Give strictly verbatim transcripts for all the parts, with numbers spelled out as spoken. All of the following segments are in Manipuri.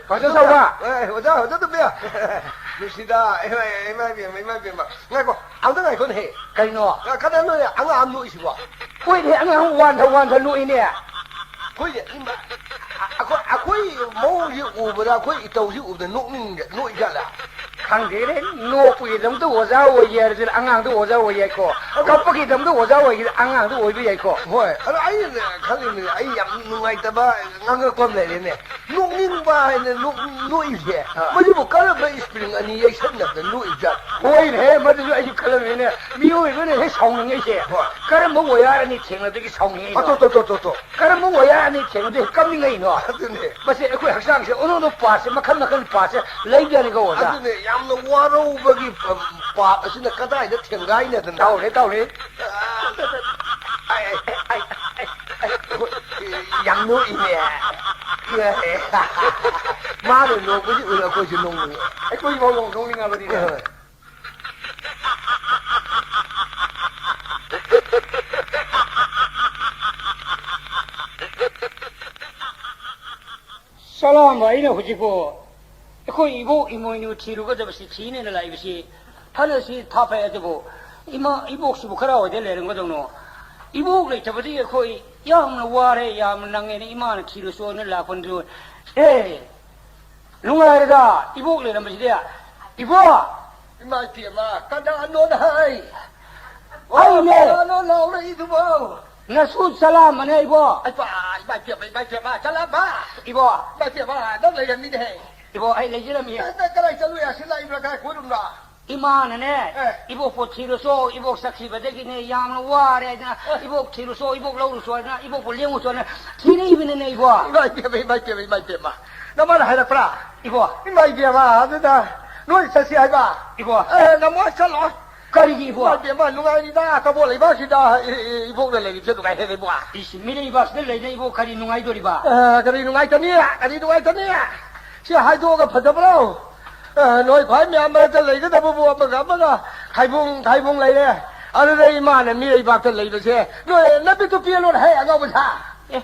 ꯐꯖ ꯇꯧꯕ꯫ ꯑꯦ, ꯑꯣꯖꯥ, ꯑꯣꯖꯥ ꯇꯣꯝꯕꯤ꯫ ꯅꯨꯡꯁꯤꯗ, ꯏꯃꯥ, ꯏꯃꯥ ꯏꯕꯦꯝꯃ, ꯏꯃꯥ ꯏꯕꯦꯝꯃ꯫ ꯉꯥꯏꯈꯣ, ꯑꯝꯇ ꯉꯥꯏꯈꯣꯅꯦꯍꯦ꯫ ꯀꯩꯅꯣ? ꯑ, ꯀꯅꯥꯅꯣꯅꯦ ꯑꯉꯥꯡ ꯑꯃ ꯅꯣꯛꯏꯁꯤꯕꯣ? ꯍꯣꯏꯅꯦ, ꯑꯉꯥꯡ ꯋꯥꯟꯊ ꯋꯥꯟꯊ ꯅꯣꯛꯏꯅꯦ꯫ ꯍꯣꯏꯅꯦ, ꯏꯃꯥ, ꯑ-, ꯑꯩꯈꯣꯏ, ꯑꯩꯈꯣꯏ ꯃꯑꯣꯡꯁꯤ ꯎꯕꯗ, ꯑꯩꯈꯣꯏ ꯏꯇꯧꯁꯤ ꯎꯕꯗ ꯅꯣꯛꯅꯤꯡ-, ꯅꯣꯛꯏꯖꯥꯠꯂ? ꯈꯪꯗꯦꯅꯦ, ꯅꯣꯛꯄꯒꯤꯗꯃꯛꯇ ꯑꯣꯖꯥ ꯑꯣꯏꯒꯦ ꯍꯥꯏꯔꯁꯨ ꯑꯉꯥꯡꯗ ꯑꯣꯖꯥ ꯑꯣꯏ ꯌꯥꯏꯀꯣ, ꯀꯞꯄꯒꯤꯗꯃꯛꯇ ꯑꯣꯖꯥ ꯑꯣꯏꯒꯦ ꯑꯉꯥꯡꯗ ꯑꯣꯏꯕ ꯌꯥꯏꯀꯣ꯫ ꯍꯣꯏ, ꯑꯗꯣ ꯑꯩꯅ ꯈꯜꯂꯤꯕꯅꯤ, ꯑꯩ ꯌꯥꯝ ꯅꯨꯡꯉꯥꯏꯇꯕ ꯉꯥꯡꯉꯛꯄ ꯑꯃ ꯂꯩꯔꯦꯅꯦ꯫ ꯅꯣꯛꯅꯤꯡꯕ ꯍꯥꯏꯅ ꯅꯣꯛ-, ꯅꯣꯛꯏꯁꯦ, ꯑꯥ꯫ ꯃꯁꯤꯕꯨ ꯀꯔꯝꯕ spring ꯑꯅꯤ ꯌꯩꯁꯟꯅꯕꯗ ꯅꯣꯛꯏꯖꯥꯠꯅꯣ? ꯍꯣꯏꯅꯦꯍꯦ, ꯃꯗꯨꯁꯨ ꯑꯩꯁꯨ ꯈꯜꯂꯝꯃꯤꯅꯦ꯫ ꯃꯤꯑꯣꯏꯕꯅ ꯍꯦꯛ ꯁꯥꯎꯅꯤꯡꯉꯤꯁꯦ, ꯍꯣꯏ꯫ ꯀꯔꯝꯕ ꯋꯥꯌꯥꯔ ꯑꯅꯤ ꯊꯦꯡꯅꯕꯗꯒꯤ ꯁꯥꯎꯅꯤꯡꯉꯛꯏꯅꯣ? ꯑꯇꯣ, ꯇꯣ, ꯇꯣ, ꯇꯣ, ꯇꯣ꯫ ꯀꯔꯝꯕ ꯋꯥꯌꯥꯔ ꯑꯅꯤ ꯊꯦꯡꯅꯕꯗꯒꯤ ꯀꯞꯅꯤꯡꯉꯛꯏꯅꯣ? ꯑꯗꯨꯅꯦ꯫ ꯃꯁꯤ ꯑꯩꯈꯣꯏ ꯍꯛꯆꯥꯡꯁꯦ ꯑꯣꯟꯅꯣꯟꯗ parts ꯁꯦ ꯃꯈꯜ ꯃꯈꯜ parts ꯁꯦ ꯂꯩꯕꯖꯥꯠꯅꯤꯀꯣ, ꯑꯣꯖꯥ꯫ ꯑꯗꯨꯅꯦ, ꯌꯥꯝꯅ ꯋꯥꯔꯧꯕꯒꯤ, ꯎꯝ, ꯄꯥꯞ ꯑꯁꯤꯅ ꯀꯗꯥꯏꯗ ꯊꯦꯡꯒꯥꯏꯅꯗꯅ? ꯇꯧꯔꯦ, ꯇꯧꯔꯦ꯫ ꯑꯩ, ꯑꯩ, ꯑꯩ, ꯑꯩ, ꯑꯩ, ꯌꯥꯝ ꯅꯣꯛꯏꯅꯦ꯫ ꯃꯥꯅ ꯅꯣꯛꯄꯁꯤ ꯎꯔ ꯑꯩꯈꯣꯏꯁꯨ ꯅꯣꯛꯅꯤꯡꯉꯦ꯫ ꯑꯩꯈꯣꯏꯐꯥꯎ ꯅꯣꯛꯅꯤꯡꯉꯕꯅꯤꯅꯦ꯫ ꯍꯣꯏ꯫ ꯆꯂꯥꯝꯕ ꯑꯩꯅ ꯍꯧꯖꯤꯛꯄꯨ ꯑꯩꯈꯣꯏ ꯏꯕꯣꯛ ꯏꯃꯣꯏꯅꯨ ꯊꯤꯔꯨꯒꯗꯕꯁꯤ ꯊꯤꯅꯦꯅ ꯂꯥꯛꯏꯕꯁꯤ, ꯐꯅ ꯁꯤ ꯊꯥꯞꯄꯦ ꯑꯗꯨꯕꯨ ꯏꯃꯥ ꯏꯕꯣꯛꯁꯤꯕꯨ ꯀꯔꯥꯏꯋꯥꯏꯗ ꯂꯩꯔꯝꯒꯗꯧꯅꯣ? ꯏꯕꯣꯛ ꯂꯩꯇꯕꯗꯒꯤ ꯑꯩꯈꯣꯏ ꯌꯥꯝꯅ ꯋꯥꯔꯦ, ꯌꯥꯝꯅ ꯅꯪꯉꯦꯅ ꯏꯃꯥꯅ ꯊꯤꯔꯨꯁꯣꯅ ꯂꯥꯛꯄꯅꯤ꯫ ꯑꯦ, ꯅꯨꯡꯉꯥꯏꯔꯦꯗ ꯏꯕꯣꯛ ꯂꯩꯔꯝꯕꯁꯤꯗꯤ꯫ ꯏꯕꯣꯛ! ꯏꯃꯥ ꯏꯕꯦꯝꯃ, ꯀꯅꯥꯅꯣꯅ ꯍꯥꯏ? ꯑꯩꯅꯦ꯫ ꯀꯅꯥꯅꯣ ꯂꯥꯎꯔꯛꯏꯗꯨꯕꯣ? ꯅꯁꯨ ꯆꯂꯥꯝꯕꯅꯦ, ꯏꯕꯣ꯫ ꯑꯩ ꯄꯥ-, ꯏꯃꯥ ꯏꯕꯦꯝꯃ, ꯏꯃꯥ ꯏꯕꯦꯝꯃ, ꯆꯂꯥꯝꯕ꯫ ꯏꯕꯣ꯫ ꯏꯃꯥ ꯏꯕꯦꯝꯃ, ꯅꯪ ꯂꯩꯔꯝꯃꯤꯅꯦꯍꯦ꯫ ꯏꯕꯣ, ꯑꯩ ꯂꯩꯖꯔꯝꯃꯤ꯫ ꯅꯪ, ꯅꯪ ꯀꯗꯥꯏ ꯆꯠꯂꯨꯏ? ꯑꯁꯤ ꯂꯥꯛꯏꯕ꯭ꯔꯥ? ꯀꯗꯥꯏ ꯀꯣꯏꯔꯨꯝꯅꯣ? ꯏꯃꯥꯅꯅꯦ, ꯑꯦ꯫ ꯏꯕꯣꯛꯄꯨ ꯊꯤꯔꯨꯆꯣ, ꯏꯕꯣꯛ ꯆꯠꯈꯤꯕꯗꯒꯤꯅꯦ ꯌꯥꯝꯅ ꯋꯥꯔꯦ ꯍꯥꯏꯗꯅ, ꯑꯦ꯫ ꯏꯕꯣꯛ ꯊꯤꯔꯨꯆꯣ, ꯏꯕꯣꯛ ꯂꯧꯔꯨꯆꯣ ꯍꯥꯏꯗꯅ, ꯏꯕꯣꯛꯄꯨ ꯂꯦꯡꯉꯨꯆꯣꯅ ꯊꯤꯔꯛꯏꯕꯅꯤꯅꯦ, ꯏꯕꯣ꯫ ꯏꯃꯥ ꯏꯕꯦꯝꯃ, ꯏꯃꯥ ꯏꯕꯦꯝꯃ, ꯏꯃꯥ ꯏꯕꯦꯝꯃ꯫ ꯅꯃꯥꯅ ꯍꯥꯏꯔꯛꯄ꯭ꯔꯥ? ꯏꯕꯣ꯫ ꯏꯃꯥ ꯏꯕꯦꯝꯃ, ꯑꯗꯨꯗ ꯅꯣꯏ ꯆꯠꯁꯤ ꯍꯥꯏꯕ? ꯏꯕꯣ꯫ ꯑꯦ, ꯉꯝꯃꯣꯏ, ꯆꯠꯂꯣꯏ꯫ ꯀꯔꯤꯒꯤ ꯏꯕꯣ? ꯏꯃꯥ ꯏꯕꯦꯝꯃ, ꯅꯨꯡꯉꯥꯏꯔꯤꯗ, ꯀꯕꯣ ꯂꯩꯕꯥꯛꯁꯤꯗ ꯏ-, ꯏ-, ꯏꯕꯣꯛꯅ ꯂꯩꯔꯤꯕꯁꯦ ꯅꯨꯡꯉꯥꯏꯍꯦ, ꯏꯕꯣ꯫ ꯏꯁ, ꯃꯤꯔꯩꯕꯥꯛꯁꯤꯗ ꯂꯩꯅ ꯏꯕꯣ ꯀꯔꯤ ꯅꯨꯡꯉꯥꯏꯗꯣꯔꯤꯕ? ꯑꯦ, ꯀꯔꯤ ꯅꯨꯡꯉꯥꯏꯇꯅꯤ? ꯀꯔꯤ ꯅꯨꯡꯉꯥꯏꯇꯅꯤ? ꯁꯤ ꯍꯥꯏꯗꯣꯛꯑꯒ ꯐꯖꯕ꯭ꯔꯣ? ꯑꯦ, ꯅꯣꯏ ꯈ꯭ꯋꯥꯏ ꯃꯌꯥꯝ ꯃꯔꯛꯇ ꯂꯩꯒꯗꯕꯕꯨ ꯑꯃꯒ ꯑꯃꯒ ꯈꯥꯏꯕꯨꯡ ꯈꯥꯏꯕꯨꯡ ꯂꯩꯔꯦ꯫ ꯑꯗꯨꯗ ꯏꯃꯥꯅ ꯃꯤꯔꯩꯕꯥꯛꯇ ꯂꯩꯕꯁꯦ ꯅꯣꯏ ꯅꯃꯤꯠꯇꯨ ꯄꯦꯜꯂꯣꯅꯦ, ꯍꯦ, ꯑꯉꯥꯎꯕ ꯁꯥ꯫ ꯑꯦ,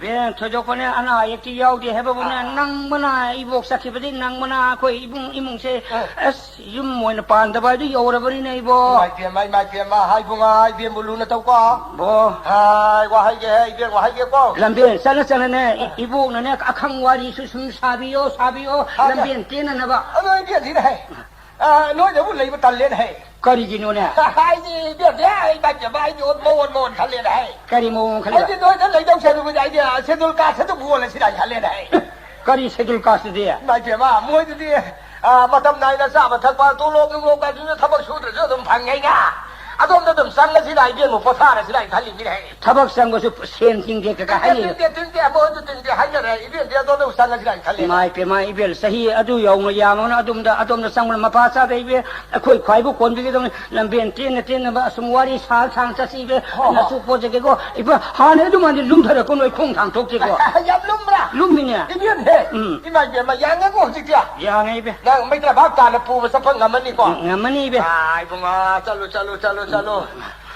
ꯏꯕꯦꯟ, ꯊꯣꯏꯗꯣꯛꯄꯅꯦ, ꯑꯅꯥ ꯑꯌꯦꯛꯇꯤ ꯌꯥꯎꯗꯦ ꯍꯥꯏꯕꯕꯨꯅꯦ, ꯑꯥ꯫ ꯅꯪꯕꯅ, ꯏꯕꯣꯛ ꯆꯠꯈꯤꯕꯗꯤ ꯅꯪꯕꯅ ꯑꯩꯈꯣꯏ ꯏꯕꯨꯡ ꯏꯃꯨꯡꯁꯦ, ꯑꯥ꯫ ꯑꯁ, ꯌꯨꯝ ꯑꯣꯏꯅ ꯄꯥꯟꯗꯕ ꯍꯥꯏꯗꯨ ꯌꯧꯔꯕꯅꯤꯅꯦ, ꯏꯕꯣ꯫ ꯏꯃꯥꯏ ꯄꯦꯝꯃ, ꯏꯃꯥꯏ ꯄꯦꯝꯃ, ꯍꯥꯏ ꯏꯕꯨꯡꯉꯣ, ꯏꯕꯦꯟꯕꯨ ꯂꯨꯅ ꯇꯧꯀꯣ꯫ ꯕꯣ꯫ ꯍꯥꯏ, ꯋꯥꯍꯩꯒꯦ, ꯏꯕꯦꯟ, ꯋꯥꯍꯩꯒꯦꯀꯣ꯫ ꯂꯝꯕꯦꯟ ꯆꯠꯅ ꯆꯠꯅꯅꯦ, ꯏ-, ꯏꯕꯣꯛꯅꯅꯦ, ꯑꯈꯪ ꯋꯥꯔꯤꯁꯨ ꯁꯨꯝ ꯁꯥꯕꯤꯌꯣ, ꯁꯥꯕꯤꯌꯣ, ꯁꯥꯒꯦ꯫ ꯂꯝꯕꯦꯟ ꯇꯦꯟꯅꯅꯕ꯫ ꯑꯗꯣ ꯏꯕꯦꯟꯁꯤꯅ ꯍꯥꯏ, ꯑ, ꯅꯣꯏꯗꯕꯨ ꯂꯩꯕ ꯇꯜꯂꯦꯅ ꯍꯥꯏ꯫ ꯀꯔꯤꯒꯤꯅꯣꯅꯦ? ꯑꯩꯗꯤ ꯏꯕꯦꯟꯁꯦ, ꯑꯩ ꯏꯃꯥꯏ ꯄꯦꯝꯃ, ꯑꯩꯗꯤ ꯃꯑꯣꯟ ꯃꯑꯣꯟ ꯈꯜꯂꯦꯅ ꯍꯥꯏ꯫ ꯀꯔꯤ ꯃꯑꯣꯡ ꯈꯜꯂꯤꯕ? ꯑꯩꯗꯤ ꯅꯣꯏꯗ ꯂꯩꯗꯧ ꯁꯔꯨꯛꯄꯨꯗꯤ ꯑꯩꯗꯤ ꯁꯦꯗꯨꯜ ꯀꯥꯁ ꯑꯗꯨꯝ ꯍꯣꯜꯂꯁꯤꯔꯥ ꯍꯥꯏꯅ ꯈꯜꯂꯦꯅ ꯍꯥꯏ꯫ ꯀꯔꯤ ꯁꯦꯗꯨꯜ ꯀꯥꯁꯇꯨꯗꯤ? ꯏꯃꯥꯏ ꯄꯦꯝꯃ, ꯃꯣꯏꯗꯨꯗꯤ, ꯑ, ꯃꯇꯝ ꯅꯥꯏꯅ ꯆꯥꯕ ꯊꯛꯄ, ꯇꯣꯂꯣꯞ ꯅꯨꯡꯂꯣꯞ ꯀꯥꯏꯗꯨꯅ ꯊꯕꯛ ꯁꯨꯗ꯭ꯔꯁꯨ ꯑꯗꯨꯝ ꯐꯪꯉꯦꯅ꯫ ꯑꯗꯣꯝꯗ ꯑꯗꯨꯝ ꯆꯪꯉꯁꯤꯔꯥ, ꯏꯕꯦꯟꯕꯨ ꯄꯣꯊꯥꯔꯁꯤꯔꯥ ꯍꯥꯏꯅ ꯈꯜꯂꯤꯅꯤꯅꯦ ꯍꯥꯏ꯫ ꯊꯕꯛ ꯆꯪꯕꯁꯨ ꯁꯦꯟ ꯇꯤꯡꯗꯦ ꯀꯀꯥ ꯍꯥꯏꯅꯩ꯫ ꯇꯤꯡꯗꯦ, ꯇꯤꯡꯗꯦ, ꯇꯤꯡꯗꯦ, ꯑꯃꯣꯏꯗꯨ ꯇꯤꯡꯗꯦ ꯍꯥꯏꯅꯔꯦ, ꯏꯕꯦꯟꯗꯤ ꯑꯗꯣꯝꯗ ꯆꯪꯉꯁꯤꯔꯥ ꯍꯥꯏꯅ ꯈꯜꯂꯦ꯫ ꯏꯃꯥꯏ ꯄꯦꯝꯃ, ꯏꯕꯦꯟ, ꯆꯍꯤ ꯑꯗꯨ ꯌꯧꯅ ꯌꯥꯝꯃꯕꯅ ꯑꯗꯣꯝꯗ, ꯑꯗꯣꯝꯗ ꯆꯪꯕꯅ ꯃꯄꯥ ꯆꯥꯗꯦ, ꯏꯕꯦꯟ꯫ ꯑꯩꯈꯣꯏ ꯈ꯭ꯋꯥꯏꯕꯨ ꯀꯣꯟꯕꯤꯒꯗꯧꯅꯤ꯫ ꯂꯝꯕꯦꯟ ꯇꯦꯟꯅ ꯇꯦꯟꯅꯕ ꯑꯁꯨꯝ ꯋꯥꯔꯤ ꯁꯥ ꯁꯥꯡ ꯆꯠꯁꯤ ꯏꯕꯦ꯫ ꯍꯣ, ꯍꯣ꯫ ꯅꯁꯨ ꯄꯣꯠꯆꯒꯦꯀꯣ꯫ ꯏꯕ, ꯍꯥꯟꯅ ꯑꯗꯨꯃꯥꯏꯅ ꯂꯨꯝꯊꯔꯛꯀꯅꯨ, ꯑꯩ ꯈꯣꯡ ꯊꯥꯡ ꯊꯣꯛꯀꯦꯀꯣ꯫ ꯌꯥꯝ ꯂꯨꯝꯕ꯭ꯔꯥ? ꯂꯨꯝꯃꯤꯅꯦ꯫ ꯏꯕꯦꯟ ꯍꯦ꯫ ꯎꯝ꯫ ꯏꯃꯥ ꯏꯕꯦꯝꯃ, ꯌꯥꯡꯉꯦꯀꯣ ꯍꯧꯖꯤꯛꯇꯤ꯫ ꯌꯥꯡꯉꯦ ꯏꯕꯦ꯫ ꯅꯪ ꯃꯩꯇ꯭ꯔꯥ ꯚꯥꯞ ꯇꯥꯅ ꯄꯨꯕ ꯆꯠꯄ ꯉꯝꯃꯅꯤꯀꯣ? ꯉꯝꯃꯅꯤ ꯏꯕꯦ꯫ ꯑꯥ, ꯏꯕꯨꯡꯉꯣ, ꯆꯠꯂꯨ, ꯆꯠꯂꯨ, ꯆꯠꯂꯨ, ꯆꯠꯂꯨ꯫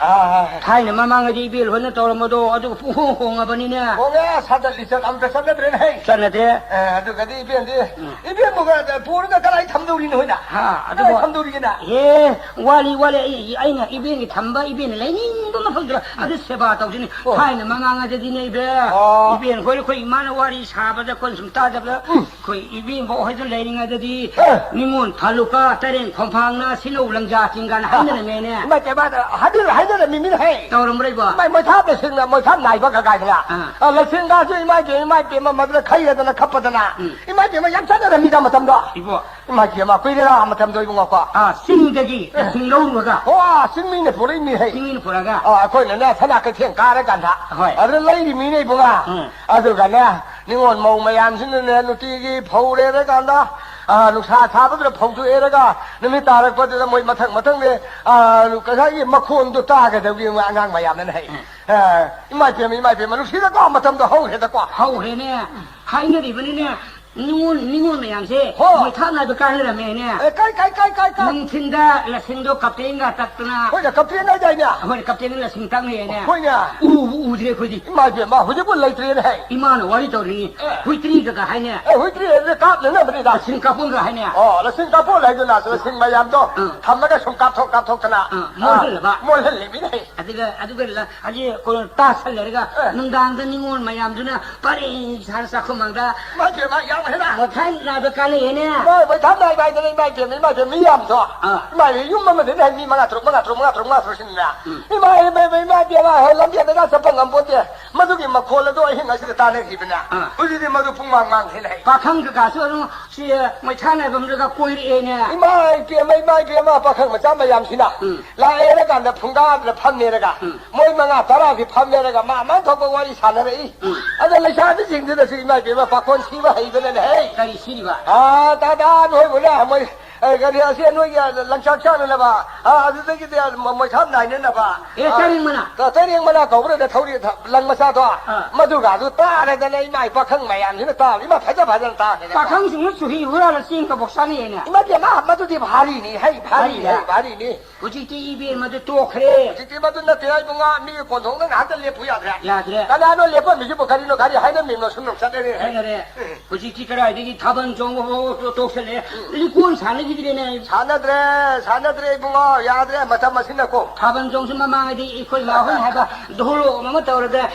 ꯑꯥ꯫ ꯊꯥꯏꯅ ꯃꯃꯥꯡꯗꯗꯤ ꯏꯕꯦꯜ ꯍꯣꯏꯅ ꯇꯧꯔꯝꯕꯗꯣ ꯑꯗꯨꯒ ꯄꯨꯡꯍꯣꯡ ꯍꯣꯡꯉꯕꯅꯤꯅꯦ꯫ ꯍꯣꯡꯉꯦ, ꯁꯥꯗ ꯂꯤꯆꯠ ꯑꯝꯇ ꯆꯠꯅꯗ꯭ꯔꯦꯅꯦ ꯍꯦ꯫ ꯆꯠꯅꯗ꯭ꯔꯦ꯫ ꯑꯦ, ꯑꯗꯨꯒꯗꯤ ꯏꯕꯦꯟꯗꯤ, ꯎꯝ꯫ ꯏꯕꯦꯟꯕꯨ ꯄꯨꯔꯒ ꯀꯗꯥꯏ ꯊꯝꯗꯧꯔꯤꯅꯣ ꯍꯣꯏꯅ? ꯍꯥ, ꯑꯗꯨꯕꯨ ꯀꯗꯥꯏ ꯊꯝꯗꯧꯔꯤꯒꯦꯅ? ꯑꯦ, ꯋꯥꯠꯂꯤ, ꯋꯥꯠꯂꯤ꯫ ꯑꯩ, ꯑꯩꯅ ꯏꯕꯦꯟꯒꯤ ꯊꯝꯕ, ꯏꯕꯦꯟꯅ ꯂꯩꯅꯤꯡꯕ ꯃꯐꯝꯗꯨꯗ ꯑꯗꯨ ꯁꯦꯕꯥ ꯇꯧꯁꯤꯅꯤ꯫ ꯑꯣ꯫ ꯊꯥꯏꯅ ꯃꯃꯥꯡꯉꯩꯗꯗꯤꯅꯦ, ꯏꯕꯦ, ꯑꯣ꯫ ꯏꯕꯦꯟ ꯈꯣꯏ, ꯑꯩꯈꯣꯏ ꯏꯃꯥꯅ ꯋꯥꯔꯤ ꯁꯥꯕꯗ ꯑꯩꯈꯣꯏꯅ ꯁꯨꯝ ꯇꯥꯖꯕꯗ, ꯎꯝ꯫ ꯑꯩꯈꯣꯏ ꯏꯕꯦꯟꯕꯧ ꯍꯣꯏꯗ ꯂꯩꯔꯤꯉꯩꯗꯗꯤ ꯑꯦ꯫ ꯅꯤꯉꯣꯜ ꯐꯥꯂꯨꯀ, ꯇꯔꯦꯡ ꯈꯣꯡꯐꯥꯡꯅ, ꯁꯤꯜꯂꯧ ꯂꯪꯖꯥ ꯆꯤꯡꯒꯥꯅ ꯍꯥꯏꯅꯔꯝꯃꯦꯅꯦ꯫ ꯏꯃꯥ ꯏꯕꯦꯝꯃ, ꯍꯥꯏꯅꯔ-, ꯍꯥꯏꯅꯔꯝꯃꯤ ꯃꯤꯅ ꯍꯦ꯫ ꯇꯧꯔꯝꯕ꯭ꯔꯣ ꯏꯕꯣ? ꯏꯃꯥ ꯃꯣꯏꯊꯥꯞ ꯂꯩꯁꯤꯡꯅ ꯃꯣꯏꯊꯥꯞ ꯅꯥꯏꯕ ꯀꯀꯥꯏꯗꯅ꯫ ꯑꯥ꯫ ꯑ, ꯂꯩꯁꯤꯡꯒꯥꯁꯨ ꯏꯃꯥ ꯏꯕꯦꯝ, ꯏꯃꯥ ꯏꯕꯦꯝꯃ ꯃꯗꯨꯗ ꯈꯩꯔꯗꯅ ꯈꯞꯄꯗꯅ꯫ ꯎꯝ꯫ ꯏꯃꯥ ꯏꯕꯦꯝꯃ ꯌꯥꯝ ꯆꯠꯅꯔꯝꯃꯤꯗ ꯃꯇꯝꯗꯣ꯫ ꯏꯕꯣ꯫ ꯏꯃꯥ ꯏꯕꯦꯝꯃ, ꯀꯨꯏꯔꯦꯗ ꯃꯇꯝꯗꯣ ꯏꯕꯨꯡꯉꯣꯀꯣ꯫ ꯑꯥ, ꯆꯤꯡꯗꯒꯤ ꯑꯦ꯫ ꯂꯧꯁꯤꯡ ꯂꯧꯔꯨꯔꯒ꯫ ꯑꯣ, ꯑꯥ, ꯆꯤꯡꯃꯤꯅ ꯄꯨꯔꯛꯏ ꯃꯤ ꯍꯩ꯫ ꯆꯤꯡꯃꯤꯅ ꯄꯨꯔꯛꯑꯒ꯫ ꯑꯥ, ꯑꯩꯈꯣꯏꯅꯅꯦ ꯁꯅꯥ ꯀꯩꯊꯦꯜ ꯀꯥꯔꯀꯥꯟꯗ꯫ ꯍꯣꯏ꯫ ꯑꯗꯨꯗ ꯂꯩꯔꯤ ꯃꯤꯅꯦ ꯏꯕꯨꯡꯉꯣ꯫ ꯎꯝ꯫ ꯑꯗꯨꯒꯅꯦ, ꯅꯤꯉꯣꯜ ꯃꯧ ꯃꯌꯥꯝꯁꯤꯅꯅꯦ ꯅꯨꯡꯇꯤꯒꯤ ꯐꯧ ꯂꯩꯔꯀꯥꯟꯗ, ꯑꯥ, ꯅꯨꯡꯁꯥ ꯁꯥꯕꯗꯨꯗ ꯐꯧꯗꯨ ꯌꯩꯔꯒ ꯅꯨꯃꯤꯠ ꯇꯥꯔꯛꯄꯗꯨꯗ ꯃꯣꯏ ꯃꯊꯪ ꯃꯊꯪꯅꯦ, ꯑꯥ, ꯉꯁꯥꯏꯒꯤ ꯃꯈꯣꯟꯗꯣ ꯇꯥꯒꯗꯕꯒꯤ ꯑꯉꯥꯡ ꯃꯌꯥꯝꯅꯅꯦ ꯍꯩ꯫ ꯎꯝ꯫ ꯑꯥ, ꯏꯃꯥ ꯏꯕꯦꯝꯃ, ꯏꯃꯥ ꯏꯕꯦꯝꯃ, ꯅꯨꯡꯁꯤꯗꯀꯣ ꯃꯇꯝꯗꯣ ꯍꯧꯈ꯭ꯔꯦꯗꯀꯣ꯫ ꯍꯧꯈ꯭ꯔꯦꯅꯦ꯫ ꯍꯥꯏꯅꯔꯤꯕꯅꯤꯅꯦ꯫ ꯅꯤꯉꯣꯜ, ꯅꯤꯉꯣꯜ ꯃꯌꯥꯝꯁꯦ ꯍꯣ꯫ ꯃꯣꯏ ꯊꯥꯞꯅ ꯍꯥꯏꯕ ꯀꯥꯟꯅꯔꯝꯃꯦꯅꯦ꯫ ꯑꯦ, ꯀꯥꯏ, ꯀꯥꯏ, ꯀꯥꯏ, ꯀꯥꯏ, ꯀꯥꯏ? ꯅꯨꯡꯊꯤꯟꯗ ꯂꯁꯤꯡꯗꯣ ꯀꯞꯇꯦꯟꯒ ꯇꯛꯇꯅ꯫ ꯍꯣꯏꯅꯦ, ꯀꯞꯇꯦꯟ ꯍꯥꯏꯗꯥꯏꯅꯦ? ꯍꯣꯏꯅꯦ, ꯀꯞꯇꯦꯟꯒ ꯂꯁꯤꯡ ꯇꯛꯅꯩꯅꯦ꯫ ꯍꯣꯏꯅꯦ꯫ ꯎꯕꯨ ꯎꯗ꯭ꯔꯦ ꯑꯩꯈꯣꯏꯗꯤ꯫ ꯏꯃꯥ ꯏꯕꯦꯝꯃ, ꯍꯧꯖꯤꯛꯄꯨ ꯂꯩꯇ꯭ꯔꯦꯅꯦ ꯍꯦ꯫ ꯏꯃꯥꯅ ꯋꯥꯔꯤ ꯇꯧꯔꯤꯅꯤ꯫ ꯑꯦ꯫ ꯍꯨꯏꯇ꯭ꯔꯤꯒ ꯍꯥꯏꯅꯦ꯫ ꯑꯦ, ꯍꯨꯏꯇ꯭ꯔꯤ ꯍꯥꯏꯗꯤ ꯀꯥꯞꯅꯅꯕꯅꯤꯗ꯫ ꯂꯁꯤꯡ ꯀꯥꯞꯄꯣꯟꯒ ꯍꯥꯏꯅꯦ꯫ ꯑꯣ, ꯂꯁꯤꯡ ꯀꯥꯞꯄꯣꯟ ꯍꯥꯏꯗꯨꯅ ꯂꯁꯤꯡ ꯃꯌꯥꯝꯗꯣ ꯎꯝ꯫ ꯊꯝꯃꯒ ꯁꯨꯝ ꯀꯥꯞꯊꯣꯛ ꯀꯥꯞꯊꯣꯛꯇꯅ, ꯎꯝ, ꯃꯣꯜꯍꯜꯂꯕ꯫ ꯑꯥ, ꯃꯣꯜꯍꯜꯂꯤꯃꯤꯅꯦ꯫ ꯑꯗꯨꯒ, ꯑꯗꯨꯒ ꯂ-, ꯍꯧꯖꯤꯛ ꯀꯣ-, ꯇꯥꯁꯜꯂꯦꯔꯒ ꯑꯦ꯫ ꯅꯨꯡꯗꯥꯡꯗ ꯅꯤꯉꯣꯜ ꯃꯌꯥꯝꯗꯨꯅ ꯄꯔꯦꯡ ꯁꯥꯅ ꯆꯥꯛꯈꯨꯝꯃꯥꯡꯗ꯫ ꯏꯃꯥ ꯏꯕꯦꯝꯃ, ꯌꯥꯝ ꯍꯦꯟꯅ꯫ ꯃꯊꯥꯏ ꯅꯥꯏꯕ ꯀꯥꯟꯅꯩꯌꯦꯅꯦ꯫ ꯏꯃꯥ, ꯃꯊꯥꯏ ꯅꯥꯏꯕ ꯍꯥꯏꯗꯅ ꯏꯃꯥ ꯏꯕꯦꯝꯃ, ꯏꯃꯥ ꯏꯕꯦꯝꯃ, ꯃꯤ ꯌꯥꯝꯗ꯭ꯔꯣ? ꯑꯥ꯫ ꯏꯃꯥ ꯏꯕꯦꯝꯃ, ꯌꯨꯝ ꯑꯃꯗꯅ ꯍꯥꯏ ꯃꯤ ꯃꯉꯥ ꯇꯔꯨꯛ, ꯃꯉꯥ ꯇꯔꯨꯛ, ꯃꯉꯥ ꯇꯔꯨꯛ, ꯃꯉꯥ ꯇꯔꯨꯛ ꯁꯤꯟꯅ꯫ ꯎꯝ꯫ ꯏꯃꯥ ꯏꯕꯦꯝꯃ, ꯏꯃꯥ ꯏꯕꯦꯝꯃ, ꯍꯦ, ꯂꯝꯖꯦꯟꯗꯒ ꯆꯠꯄ ꯉꯝꯄꯣꯠꯇꯦ꯫ ꯃꯗꯨꯒꯤ ꯃꯈꯣꯜ ꯑꯗꯣ ꯑꯍꯤꯡ ꯑꯁꯤꯗ ꯇꯥꯟꯅꯈꯤꯕꯅꯦ꯫ ꯑꯥ꯫ ꯍꯧꯖꯤꯛꯇꯤ ꯃꯗꯨ ꯄꯨꯡꯃꯥꯡ ꯃꯥꯡꯈ꯭ꯔꯦ ꯂꯩ꯫ ꯄꯥꯈꯪ ꯀꯀꯥꯁꯨ ꯑꯗꯨꯝ ꯁꯤ ꯃꯩꯊꯥ ꯅꯥꯏꯐꯝꯗꯨꯒ ꯀꯣꯏꯔꯛꯑꯦꯅꯦ꯫ ꯏꯃꯥ ꯏꯕꯦꯝꯃ, ꯏꯃꯥ ꯏꯕꯦꯝꯃ, ꯄꯥꯈꯪ ꯃꯆꯥ ꯃꯌꯥꯝꯁꯤꯅ ꯎꯝ꯫ ꯂꯥꯛꯑꯦꯅ ꯀꯥꯟꯗ ꯐꯨꯡꯒꯥꯗ ꯐꯝꯃꯦꯅꯒ ꯎꯝ꯫ ꯃꯣꯏ ꯃꯉꯥ ꯇꯔꯥꯗꯤ ꯐꯝꯃꯦꯅꯒ ꯃꯥ ꯃꯥ ꯊꯣꯛꯄ ꯋꯥꯔꯤ ꯁꯥꯟꯅꯔꯛꯏ꯫ ꯎꯝ꯫ ꯑꯗ ꯂꯩꯁꯥꯕꯤꯁꯤꯡꯗꯨꯅꯁꯨ ꯏꯃꯥ ꯏꯕꯦꯝꯃ ꯄꯥꯈꯣꯟ ꯁꯤꯕ ꯍꯩꯕꯅꯅꯦ ꯍꯦ꯫ ꯀꯔꯤ ꯁꯤꯔꯤꯕ? ꯑꯥ, ꯇꯥꯗꯥ ꯅꯣꯏꯕꯨꯅꯦ ꯃꯣꯏ ꯑꯦ, ꯀꯔꯤ ꯑꯁꯤ ꯅꯣꯏꯒꯤ ꯂꯪꯆꯥꯛ ꯆꯥꯅꯅꯕ, ꯑ, ꯑꯗꯨꯗꯒꯤꯗꯤ ꯃ-, ꯃꯣꯏꯊꯥꯞ ꯅꯥꯏꯅꯅꯕ, ꯑꯦ, ꯑ, ꯇꯔꯦꯡ ꯃꯅꯥ꯫ ꯇ-, ꯇꯔꯦꯡ ꯃꯅꯥ ꯀꯧꯕ꯭ꯔꯥ ꯊꯧꯔꯤ ꯊ-, ꯂꯪ ꯃꯆꯥꯗꯣ? ꯑ꯫ ꯃꯗꯨꯒ ꯑꯗꯨ ꯇꯥꯔꯗꯅ ꯏꯃꯥ ꯄꯥꯈꯪ ꯃꯌꯥꯝꯁꯤꯅ ꯇꯥꯕ, ꯏꯃꯥ ꯐꯖ ꯐꯖꯅ ꯇꯥꯔꯦꯗꯅ꯫ ꯄꯥꯈꯪꯁꯤꯡꯅ ꯆꯨꯍꯤ ꯍꯨꯔꯥꯜꯂ ꯆꯦꯡ ꯀꯕꯣꯛ ꯆꯥꯅꯩꯌꯦꯅꯦ꯫ ꯏꯃꯥ ꯏꯕꯦꯝꯃ, ꯃꯗꯨꯗꯤ ꯚꯥꯔꯤꯅꯤ, ꯍꯩ, ꯚꯥꯔꯤ, ꯚꯥꯔꯤꯅꯦ꯫ ꯍꯩ, ꯚꯥꯔꯤꯅꯤ꯫ ꯍꯧꯖꯤꯛꯇꯤ ꯏꯕꯦꯝꯃꯗꯨ ꯇꯣꯛꯈ꯭ꯔꯦ꯫ ꯍꯧꯖꯤꯛꯇꯤ ꯃꯗꯨ ꯅꯠꯇꯦ, ꯏꯕꯨꯡꯉꯣ, ꯃꯤꯒꯤ ꯀꯣꯟꯊꯣꯛꯅ ꯉꯥꯏꯍꯥꯛꯇ ꯂꯦꯞꯄꯨ ꯌꯥꯗ꯭ꯔꯦ꯫ ꯌꯥꯗ꯭ꯔꯦ꯫ ꯀꯅꯥꯅꯣ ꯂꯦꯞꯄꯝꯃꯤꯁꯤꯕꯨ? ꯀꯔꯤꯅꯣ? ꯒꯥꯔꯤ ꯍꯥꯏꯅꯃꯤꯅꯣ ꯁꯨꯝ ꯆꯠꯂꯦꯅꯦ꯫ ꯍꯥꯏꯅꯔꯦ꯫ ꯎꯝ꯫ ꯍꯧꯖꯤꯛꯇꯤ ꯀꯗꯥꯏꯗꯒꯤ ꯊꯥꯕꯜ ꯆꯣꯡꯕ ꯐꯥꯎ ꯇꯣꯛꯁꯜꯂꯦ꯫ ꯎꯝ꯫ ꯂꯤꯀꯣꯟ ꯁꯥꯟꯅꯈꯤꯗ꯭ꯔꯦꯅꯦ꯫ ꯁꯥꯟꯅꯗ꯭ꯔꯦ, ꯁꯥꯟꯅꯗ꯭ꯔꯦ ꯏꯕꯨꯡꯉꯣ, ꯌꯥꯗ꯭ꯔꯦ ꯃꯇꯝ ꯑꯁꯤꯅꯀꯣ꯫ ꯊꯥꯕꯜ ꯆꯣꯡꯁꯨ ꯃꯃꯥꯡꯉꯩꯗꯤ ꯑꯩꯈꯣꯏ ꯃꯥꯍꯣꯏꯅ ꯍꯥꯏꯕ ꯙꯣꯂꯣꯛ ꯑꯃ ꯇꯧꯔꯒ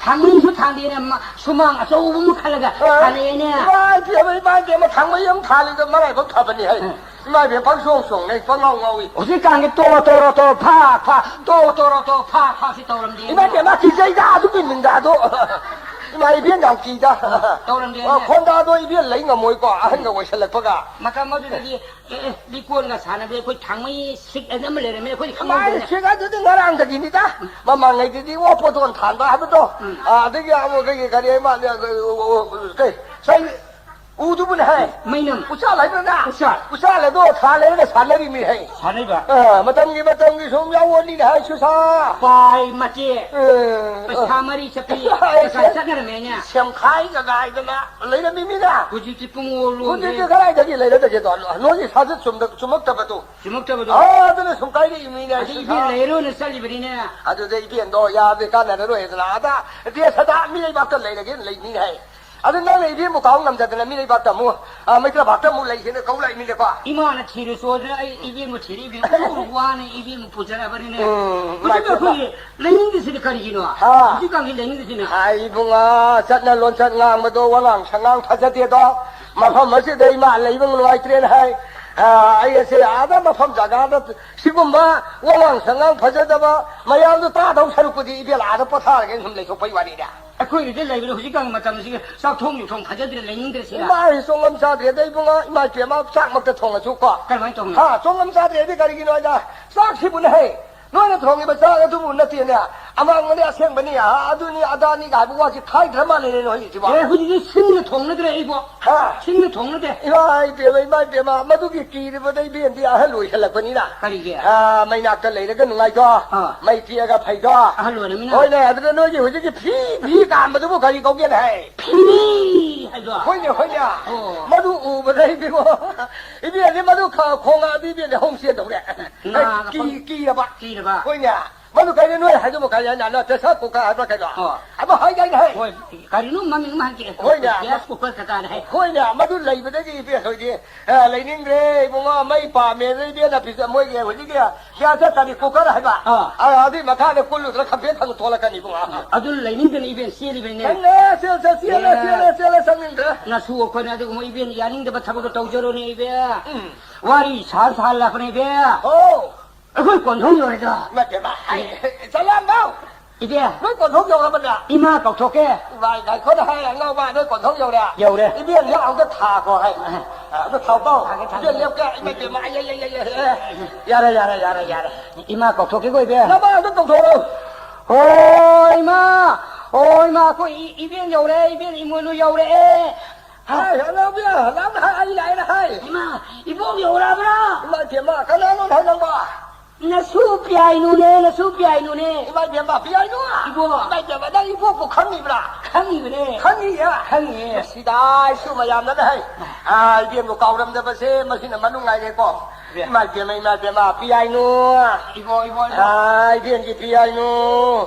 ꯊꯥꯡꯃꯩꯁꯨ ꯊꯥꯡꯗꯦꯅ ꯃ-, ꯁꯨꯃꯥꯡ ꯑꯆꯧꯕ ꯑꯃ ꯈꯜꯂꯒ ꯑ, ꯁꯥꯟꯅꯩꯅꯦ꯫ ꯏꯃꯥ ꯏꯕꯦꯝꯃ, ꯏꯃꯥ ꯏꯕꯦꯝꯃ, ꯊꯥꯡꯃꯩ ꯑꯃ ꯊꯥꯜꯂꯤꯗꯣ ꯃꯔꯥꯏꯕꯛ ꯐꯕꯅꯤ ꯍꯥꯏ꯫ ꯎꯝ꯫ ꯏꯃꯥ ꯏꯕꯦꯝꯃ, ꯄꯪꯆꯣꯡ ꯆꯣꯡꯅꯩ, ꯄꯪꯉꯥꯎ ꯉꯥꯎꯏ꯫ ꯍꯧꯖꯤꯛꯀꯥꯟꯒꯤ ꯇꯣꯔꯣ ꯇꯣꯔꯣ ꯇꯣ ꯐꯥ ꯐꯥ, ꯇꯣꯔꯣ ꯇꯣꯔꯣ ꯇꯣ ꯐꯥ ꯐꯥ ꯁꯤ ꯇꯧꯔꯝꯗꯦ꯫ ꯏꯃꯥ ꯏꯕꯦꯝꯃ, ꯀꯤꯖꯩꯗ ꯑꯗꯨꯒꯤ ꯃꯤꯡꯗ ꯑꯗꯣ꯫ ꯏꯃꯥ ꯏꯕꯦꯟ ꯌꯥꯝ ꯀꯤꯗ꯫ ꯇꯧꯔꯝꯗꯦ꯫ ꯑ, ꯈꯣꯟꯗꯥꯗꯣ ꯏꯕꯦꯟ ꯂꯩ ꯉꯝꯃꯣꯏꯀꯣ, ꯑꯍꯟꯒ ꯑꯣꯏꯁꯜꯂꯛꯄꯒ꯫ ꯃꯇꯝ ꯑꯗꯨꯗꯗꯤ ꯑꯦ, ꯑꯦ, ꯂꯤꯀꯣꯟꯒ ꯁꯥꯟꯅꯕ ꯑꯩꯈꯣꯏ ꯊꯥꯡꯃꯩ ꯁꯤꯛ ꯑꯅ ꯑꯃ ꯂꯩꯔꯝꯃꯦ, ꯑꯩꯈꯣꯏꯗꯤ ꯏꯃꯥ, ꯈꯪꯍꯧꯗ꯭ꯔꯦꯅꯦ꯫ ꯁꯤꯛ ꯑꯗꯨꯗꯤ ꯉꯔꯥꯡꯗꯒꯤꯅꯤꯗ꯫ ꯃꯃꯥꯡꯉꯩꯗꯗꯤ ꯑꯣ ꯄꯣꯇꯣꯟ ꯊꯥꯟꯕ ꯍꯥꯏꯕꯗꯣ꯫ ꯎꯝ꯫ ꯑ, ꯑꯗꯒꯤ ꯑꯃꯨꯛ ꯑꯩꯈꯣꯏꯒꯤ ꯀꯔꯤ ꯍꯥꯏ ꯃꯥꯜꯂꯦ, ꯑ, ꯑ, ꯑ, ꯀꯩ, ꯆꯩ-, ꯎꯗꯨꯕꯨꯅꯦ ꯍꯥꯏ꯫ ꯃꯩꯅꯝ꯫ ꯎꯆꯥꯜ ꯍꯥꯏꯕ꯭ꯔꯥ? ꯎꯆꯥꯜ꯫ ꯎꯆꯥꯜ ꯍꯥꯏꯗꯣ ꯊꯥ ꯂꯩꯔꯒ ꯁꯥꯟꯅꯔꯤꯃꯤ ꯍꯥꯏ꯫ ꯁꯥꯟꯅꯩꯕ꯫ ꯑ, ꯃꯇꯝꯒꯤ, ꯃꯇꯝꯒꯤ ꯁꯨꯝ ꯌꯥꯎꯕꯅꯤꯅꯦ ꯍꯥꯏ, ꯁꯨꯁꯥ꯫ ꯄꯥꯏ ꯃꯆꯦ꯫ ꯎꯝ꯫ ꯄꯩꯁꯥ ꯃꯔꯤ ꯆꯠꯄꯤ꯫ ꯑꯩꯁꯦ ꯀꯀꯥ ꯆꯠꯅꯔꯝꯃꯦꯅꯦ꯫ ꯁꯦꯝꯈꯥꯏꯒ ꯒꯥꯏꯗꯅ ꯂꯩꯔꯝꯃꯤ ꯃꯤꯅ꯫ ꯍꯧꯖꯤꯛꯇꯤ ꯄꯨꯡ ꯑꯣꯜ ꯍꯧꯖꯤꯛꯇꯤ ꯑꯣꯜꯂꯦ꯫ ꯀꯗꯥꯏꯗꯒꯤ ꯂꯩꯔꯗꯒꯦꯗꯣ? ꯅꯣꯏꯒꯤ ꯁꯥꯖꯠ ꯆꯨꯝꯗ-, ꯆꯨꯝꯃꯛꯇꯕꯗꯣ꯫ ꯆꯨꯝꯃꯛꯇꯕꯗꯣ꯫ ꯑꯥꯗꯅ ꯁꯨꯝ ꯀꯥꯏꯔꯛꯏ ꯃꯤꯅꯦ ꯍꯥꯏ, ꯑꯗꯩ ꯁꯨꯁꯥ꯫ ꯏꯕꯦꯟ ꯂꯩꯔꯣꯅ ꯆꯠꯂꯤꯕꯅꯤꯅꯦ꯫ ꯑꯗꯨꯗ ꯏꯕꯦꯟꯗꯣ ꯌꯥꯗꯦ, ꯀꯥꯟꯅꯔꯔꯣꯏꯗꯅ ꯑꯥꯗ ꯗꯦꯁ ꯑꯗꯥ ꯃꯤꯔꯩꯕꯥꯛꯇ ꯂꯩꯔꯒꯦꯅ ꯂꯩꯅꯤ ꯍꯥꯏ꯫ ꯑꯗꯨ ꯅꯪꯅ ꯏꯕꯦꯟꯕꯨ ꯀꯥꯎ ꯉꯝꯖꯗꯅ ꯃꯤꯔꯩꯕꯥꯛꯇ ꯑꯃꯨꯛ, ꯑ, ꯃꯩꯇ꯭ꯔꯥꯕꯥꯛꯇ ꯑꯃꯨꯛ ꯂꯩꯒꯦꯅ ꯀꯧ ꯂꯥꯛꯏꯅꯤꯅꯦꯀꯣ꯫ ꯏꯃꯥꯅ ꯊꯤꯔꯨ ꯆꯣꯗꯅ ꯑꯩ ꯏꯕꯦꯟꯕꯨ ꯊꯤꯔꯛꯏꯕꯅꯤ꯫ ꯎꯔꯨ ꯋꯥꯅ ꯏꯕꯦꯟꯕꯨ ꯄꯨꯖꯔꯕꯅꯤꯅꯦ꯫ ꯎꯝ, ꯍꯧꯖꯤꯛ ꯏꯃꯥ ꯏꯕꯦꯝꯃ꯫ ꯑꯩꯈꯣꯏꯒꯤ ꯂꯩꯅꯤꯡꯗ꯭ꯔꯤꯁꯤꯗꯤ ꯀꯔꯤꯒꯤꯅꯣ? ꯍꯥ꯫ ꯍꯧꯖꯤꯛꯀꯥꯟꯒꯤ ꯂꯩꯅꯤꯡꯗ꯭ꯔꯤꯁꯤꯅ꯫ ꯑꯥ, ꯏꯕꯨꯡꯉꯣ, ꯆꯠꯅ ꯂꯣꯟꯆꯠ ꯉꯥꯡꯕꯗꯣ, ꯋꯥꯉꯥꯡ ꯁꯉꯥꯡ ꯐꯖꯗꯦꯗꯣ꯫ ꯃꯐꯝ ꯑꯁꯤꯗ ꯏꯃꯥ ꯂꯩꯕ ꯅꯨꯡꯉꯥꯏꯇ꯭ꯔꯦꯅ ꯍꯥꯏ꯫ ꯑꯥ, ꯑꯩ ꯑꯁꯦ ꯑꯥꯗ ꯃꯐꯝ ꯖꯒꯥꯗ ꯁꯤꯒꯨꯝꯕ ꯋꯥꯉꯥꯡ ꯁꯉꯥꯡ ꯐꯖꯗꯕ ꯃꯌꯥꯝꯗꯣ ꯇꯥꯗꯧ ꯁꯔꯨꯛꯄꯨꯗꯤ ꯏꯕꯦꯜ ꯑꯥꯗ ꯄꯣꯊꯥꯔꯒꯦꯅ ꯁꯨꯝ ꯂꯩꯊꯣꯛꯄꯩ ꯋꯥꯅꯤꯗ꯫ ꯑꯩꯈꯣꯏꯒꯤꯗꯤ ꯂꯩꯕꯗ ꯍꯧꯖꯤꯛꯀꯥꯟꯒꯤ ꯃꯇꯝꯁꯤꯒꯤ ꯆꯥꯛꯊꯣꯡ ꯌꯨꯊꯣꯡ ꯐꯖꯗ꯭ꯔꯦ, ꯂꯩꯅꯤꯡꯗ꯭ꯔꯦ ꯁꯤꯗ꯫ ꯏꯃꯥ ꯑꯩ ꯆꯣꯡꯉꯝ ꯆꯥꯗ꯭ꯔꯦꯗ ꯏꯕꯨꯡꯉꯣ, ꯏꯃꯥ ꯏꯄꯦꯝꯃ ꯆꯥꯛꯃꯛꯇ ꯊꯣꯡꯉꯁꯨ ꯀꯣ꯫ ꯀꯔꯝꯍꯥꯏꯅ ꯇꯧꯅꯤ? ꯍꯥ, ꯆꯣꯡꯉꯝ ꯆꯥꯗ꯭ꯔꯦꯗꯤ ꯀꯔꯤꯒꯤꯅꯣ ꯍꯥꯏꯗ ꯆꯥꯛꯁꯤꯕꯨꯅꯦ ꯍꯩ, ꯅꯣꯏꯅ ꯊꯣꯡꯉꯤꯕ ꯆꯥꯛ ꯑꯗꯨꯕꯨ ꯅꯠꯇꯦꯅꯦ, ꯑꯃꯥꯡꯕꯅꯦ ꯑꯁꯦꯡꯕꯅꯤ, ꯑꯥ, ꯑꯗꯨꯅꯤ ꯑꯗꯥꯅꯤꯒ ꯍꯥꯏꯕ ꯋꯥꯁꯤ ꯈꯥꯏꯗ꯭ꯔ ꯃꯥꯜꯂꯦꯅꯦ ꯅꯣꯏꯒꯤꯁꯤꯕꯣ꯫ ꯑꯦ, ꯍꯧꯖꯤꯛꯇꯤ ꯁꯤꯡꯅ ꯊꯣꯡꯅꯗ꯭ꯔꯦ ꯑꯩꯕꯣ꯫ ꯍꯥ? ꯁꯤꯡꯅ ꯊꯣꯡꯅꯗꯦ꯫ ꯏꯃꯥ ꯏꯄꯦꯝꯃ, ꯏꯃꯥ ꯏꯄꯦꯝꯃ, ꯃꯗꯨꯒꯤ ꯀꯤꯔꯤꯕꯗ ꯏꯕꯦꯟꯗꯤ ꯑꯍꯜ ꯑꯣꯏꯁꯜꯂꯛꯄꯅꯤꯅ꯫ ꯀꯔꯤꯒꯤ? ꯑꯥ, ꯃꯩꯅꯥꯛꯇ ꯂꯩꯔꯒ ꯅꯨꯡꯉꯥꯏꯗꯣ, ꯑꯥ꯫ ꯃꯩ ꯇꯤꯛꯑꯒ ꯐꯩꯗꯣ꯫ ꯑꯍꯜ ꯑꯣꯏꯔꯃꯤꯅ꯫ ꯍꯣꯏꯅꯦ, ꯑꯗꯨꯅ ꯅꯣꯏꯒꯤ ꯍꯧꯖꯤꯛꯀꯤ ꯐꯤ, ꯐꯤ ꯀꯥꯝꯕꯗꯨꯕꯨ ꯀꯔꯤ ꯀꯧꯒꯦꯅꯦ ꯍꯥꯏ? ꯐꯤꯅꯤ ꯍꯥꯏꯗꯣ꯫ ꯍꯣꯏꯅꯦ, ꯍꯣꯏꯅꯦ꯫ ꯑꯣ꯫ ꯃꯗꯨ ꯎꯕꯗ ꯏꯕꯦꯝꯃꯣ, ꯏꯕꯦꯟꯗꯤ ꯃꯗꯨ ꯈ-, ꯈꯣꯡꯉꯛꯑꯗꯤ ꯏꯕꯦꯟꯗꯤ ꯍꯣꯡ ꯆꯦꯟꯗꯧꯔꯦ꯫ ꯉꯥꯒ ꯀꯤ-, ꯄꯪ-, ꯀꯤꯔꯕ꯫ ꯀꯤꯔꯕ꯫ ꯍꯣꯏꯅꯦ꯫ ꯃꯗꯨ ꯀꯩꯅꯣ ꯅꯣꯏ ꯍꯥꯏꯗꯨꯕꯨ ꯀꯔꯤ ꯍꯥꯏꯅ? ꯅꯣꯏ pressure cooker ꯍꯥꯏꯕ꯭ꯔꯥ ꯀꯩꯅꯣ? ꯑꯣ꯫ ꯑꯗꯨ ꯍꯥꯏꯗꯥꯏꯅꯦ ꯍꯦ? ꯍꯣꯏ, ꯀꯔꯤꯅꯣ ꯃꯃꯤꯡ ꯑꯃ ꯍꯥꯏꯒꯦ꯫ ꯍꯣꯏꯅꯦ꯫ Gas cooker ꯀꯀꯥꯅ ꯍꯥꯏ꯫ ꯍꯣꯏꯅꯦ, ꯃꯗꯨ ꯂꯩꯕꯗꯒꯤ ꯏꯕꯦꯟ ꯍꯣꯏꯗꯤ, ꯑ, ꯂꯩꯅꯤꯡꯗ꯭ꯔꯦ ꯏꯕꯨꯡꯉꯣ, ꯃꯩ ꯄꯥꯝꯃꯦꯅ ꯏꯕꯦꯟꯅ ꯄꯤꯖ-, ꯃꯣꯏꯒꯤ ꯍꯧꯖꯤꯛꯀꯤ gas ꯀꯔꯤ cooker ꯍꯥꯏꯕ? ꯑꯥ꯫ ꯑ, ꯑꯗꯨꯏ ꯃꯈꯥꯗ ꯀꯨꯜꯂꯨꯗꯅ ꯈꯝꯄꯦꯠ ꯊꯪꯅ ꯊꯣꯛꯂꯛꯀꯅꯤ ꯏꯕꯨꯡꯉꯣ꯫ ꯑꯗꯨ ꯂꯩꯅꯤꯡꯗꯅ ꯏꯕꯦꯟ ꯆꯦꯜꯂꯤꯕꯅꯤꯅꯦ꯫ ꯆꯪꯉꯦ, ꯆꯦꯜ, ꯆꯦꯜ, ꯆꯦꯜꯂꯦ, ꯑꯦ꯫ ꯆꯦꯜꯂꯦ, ꯆꯦꯜꯂꯦ, ꯆꯪꯅꯤꯡꯗ꯭ꯔꯦ꯫ ꯅꯁꯨ ꯑꯩꯈꯣꯏꯅ ꯑꯗꯨꯒꯨꯝꯕ ꯏꯕꯦꯟ ꯌꯥꯅꯤꯡꯗꯕ ꯊꯕꯛꯇꯣ ꯇꯧꯖꯔꯣꯅꯦ ꯏꯕꯦꯟ꯫ ꯎꯝ꯫ ꯋꯥꯔꯤ ꯁꯥ ꯁꯥ ꯂꯥꯛꯄꯅꯦ ꯏꯕꯦꯟ꯫ ꯍꯣ꯫ ꯑꯩꯈꯣꯏ ꯀꯣꯟꯊꯧ ꯌꯧꯔꯦꯗꯣ꯫ ꯅꯠꯇꯦꯕ, ꯑꯩ, ꯆꯂꯥꯝꯕꯧ! ꯏꯕꯦ꯫ ꯅꯣꯏ ꯀꯣꯟꯊꯧ ꯌꯧꯔꯕꯅꯦ? ꯏꯃꯥ ꯀꯧꯊꯣꯛꯀꯦ꯫ ꯏꯃꯥ, ꯉꯥꯏꯈꯣꯅꯦ, ꯍꯥꯏ, ꯑꯉꯥꯎꯕ, ꯅꯣꯏ ꯀꯣꯟꯊꯧ ꯌꯧꯔꯦ? ꯌꯧꯔꯦ꯫ ꯏꯕꯦꯟꯁꯦ ꯑꯃꯨꯛꯇ ꯊꯥꯈꯣ, ꯍꯥꯏ꯫ ꯑ, ꯑꯗꯨ ꯊꯥꯎ ꯄꯥꯎ꯫ ꯊꯥꯒꯦ, ꯊꯥꯒꯦ꯫ ꯏꯕꯦꯟ ꯂꯦꯞꯀꯦ, ꯏꯃꯥ ꯏꯕꯦꯝꯃ, ꯑꯩ, ꯑꯩ, ꯑꯩ, ꯑꯩ, ꯑꯩ, ꯑꯦ꯫ ꯌꯥꯔꯦ, ꯌꯥꯔꯦ, ꯌꯥꯔꯦ, ꯌꯥꯔꯦ꯫ ꯏꯃꯥ ꯀꯧꯊꯣꯛꯀꯦꯀꯣ, ꯏꯕꯦ꯫ ꯅꯃꯥ ꯑꯝꯇ ꯀꯧꯊꯣꯛꯑꯣ꯫ ꯍꯣ, ꯏꯃꯥ! ꯍꯣ, ꯏꯃꯥ, ꯑꯩꯈꯣꯏ ꯏ-, ꯏꯕꯦꯟ ꯌꯧꯔꯦ, ꯏꯕꯦꯟ ꯏꯃꯣꯏꯅꯨ ꯌꯧꯔꯛꯑꯦ꯫ ꯍꯥꯏ, ꯑꯅꯥꯕꯤ, ꯑꯅꯥꯕꯤ, ꯍꯥꯏ, ꯑꯩ ꯂꯥꯛꯑꯦꯅ ꯍꯥꯏ꯫ ꯏꯃꯥ, ꯏꯕꯣꯛ ꯌꯧꯔꯛꯑꯕ꯭ꯔꯥ? ꯏꯃꯥ ꯏꯕꯦꯝꯃ, ꯀꯅꯥꯅꯣ ꯍꯥꯏ ꯅꯪꯕꯣ? ꯅꯁꯨ ꯄꯤꯌꯥꯏꯅꯨꯅꯦ, ꯅꯁꯨ ꯄꯤꯌꯥꯏꯅꯨꯅꯦ꯫ ꯏꯃꯥ ꯏꯕꯦꯝꯃ, ꯄꯤꯌꯥꯏꯅꯨ? ꯏꯕꯣꯛ꯫ ꯏꯃꯥ ꯏꯕꯦꯝꯃ, ꯅꯪ ꯏꯕꯣꯛꯄꯨ ꯈꯪꯉꯤꯕ꯭ꯔꯥ? ꯈꯪꯉꯤꯕꯅꯦ꯫ ꯈꯪꯉꯤꯌꯦ? ꯈꯪꯉꯤꯌꯦ꯫ ꯁꯤꯗ ꯑꯩꯁꯨ ꯃꯌꯥꯝꯅꯅ ꯍꯥꯏ꯫ ꯑꯥ, ꯏꯕꯦꯝꯕꯨ ꯀꯥꯎꯔꯝꯗꯕꯁꯦ ꯃꯁꯤꯅ ꯃꯅꯨꯡ ꯉꯥꯏꯔꯦꯀꯣ꯫ ꯏꯕꯦꯝ꯫ ꯏꯃꯥ ꯏꯕꯦꯝꯃ, ꯏꯃꯥ ꯏꯕꯦꯝꯃ, ꯄꯤꯌꯥꯏꯅꯨ꯫ ꯏꯕꯣ, ꯏꯕꯣ, ꯏꯕꯣ꯫ ꯑꯥ, ꯏꯕꯦꯝꯒꯤ ꯄꯤꯌꯥꯏꯅꯨ꯫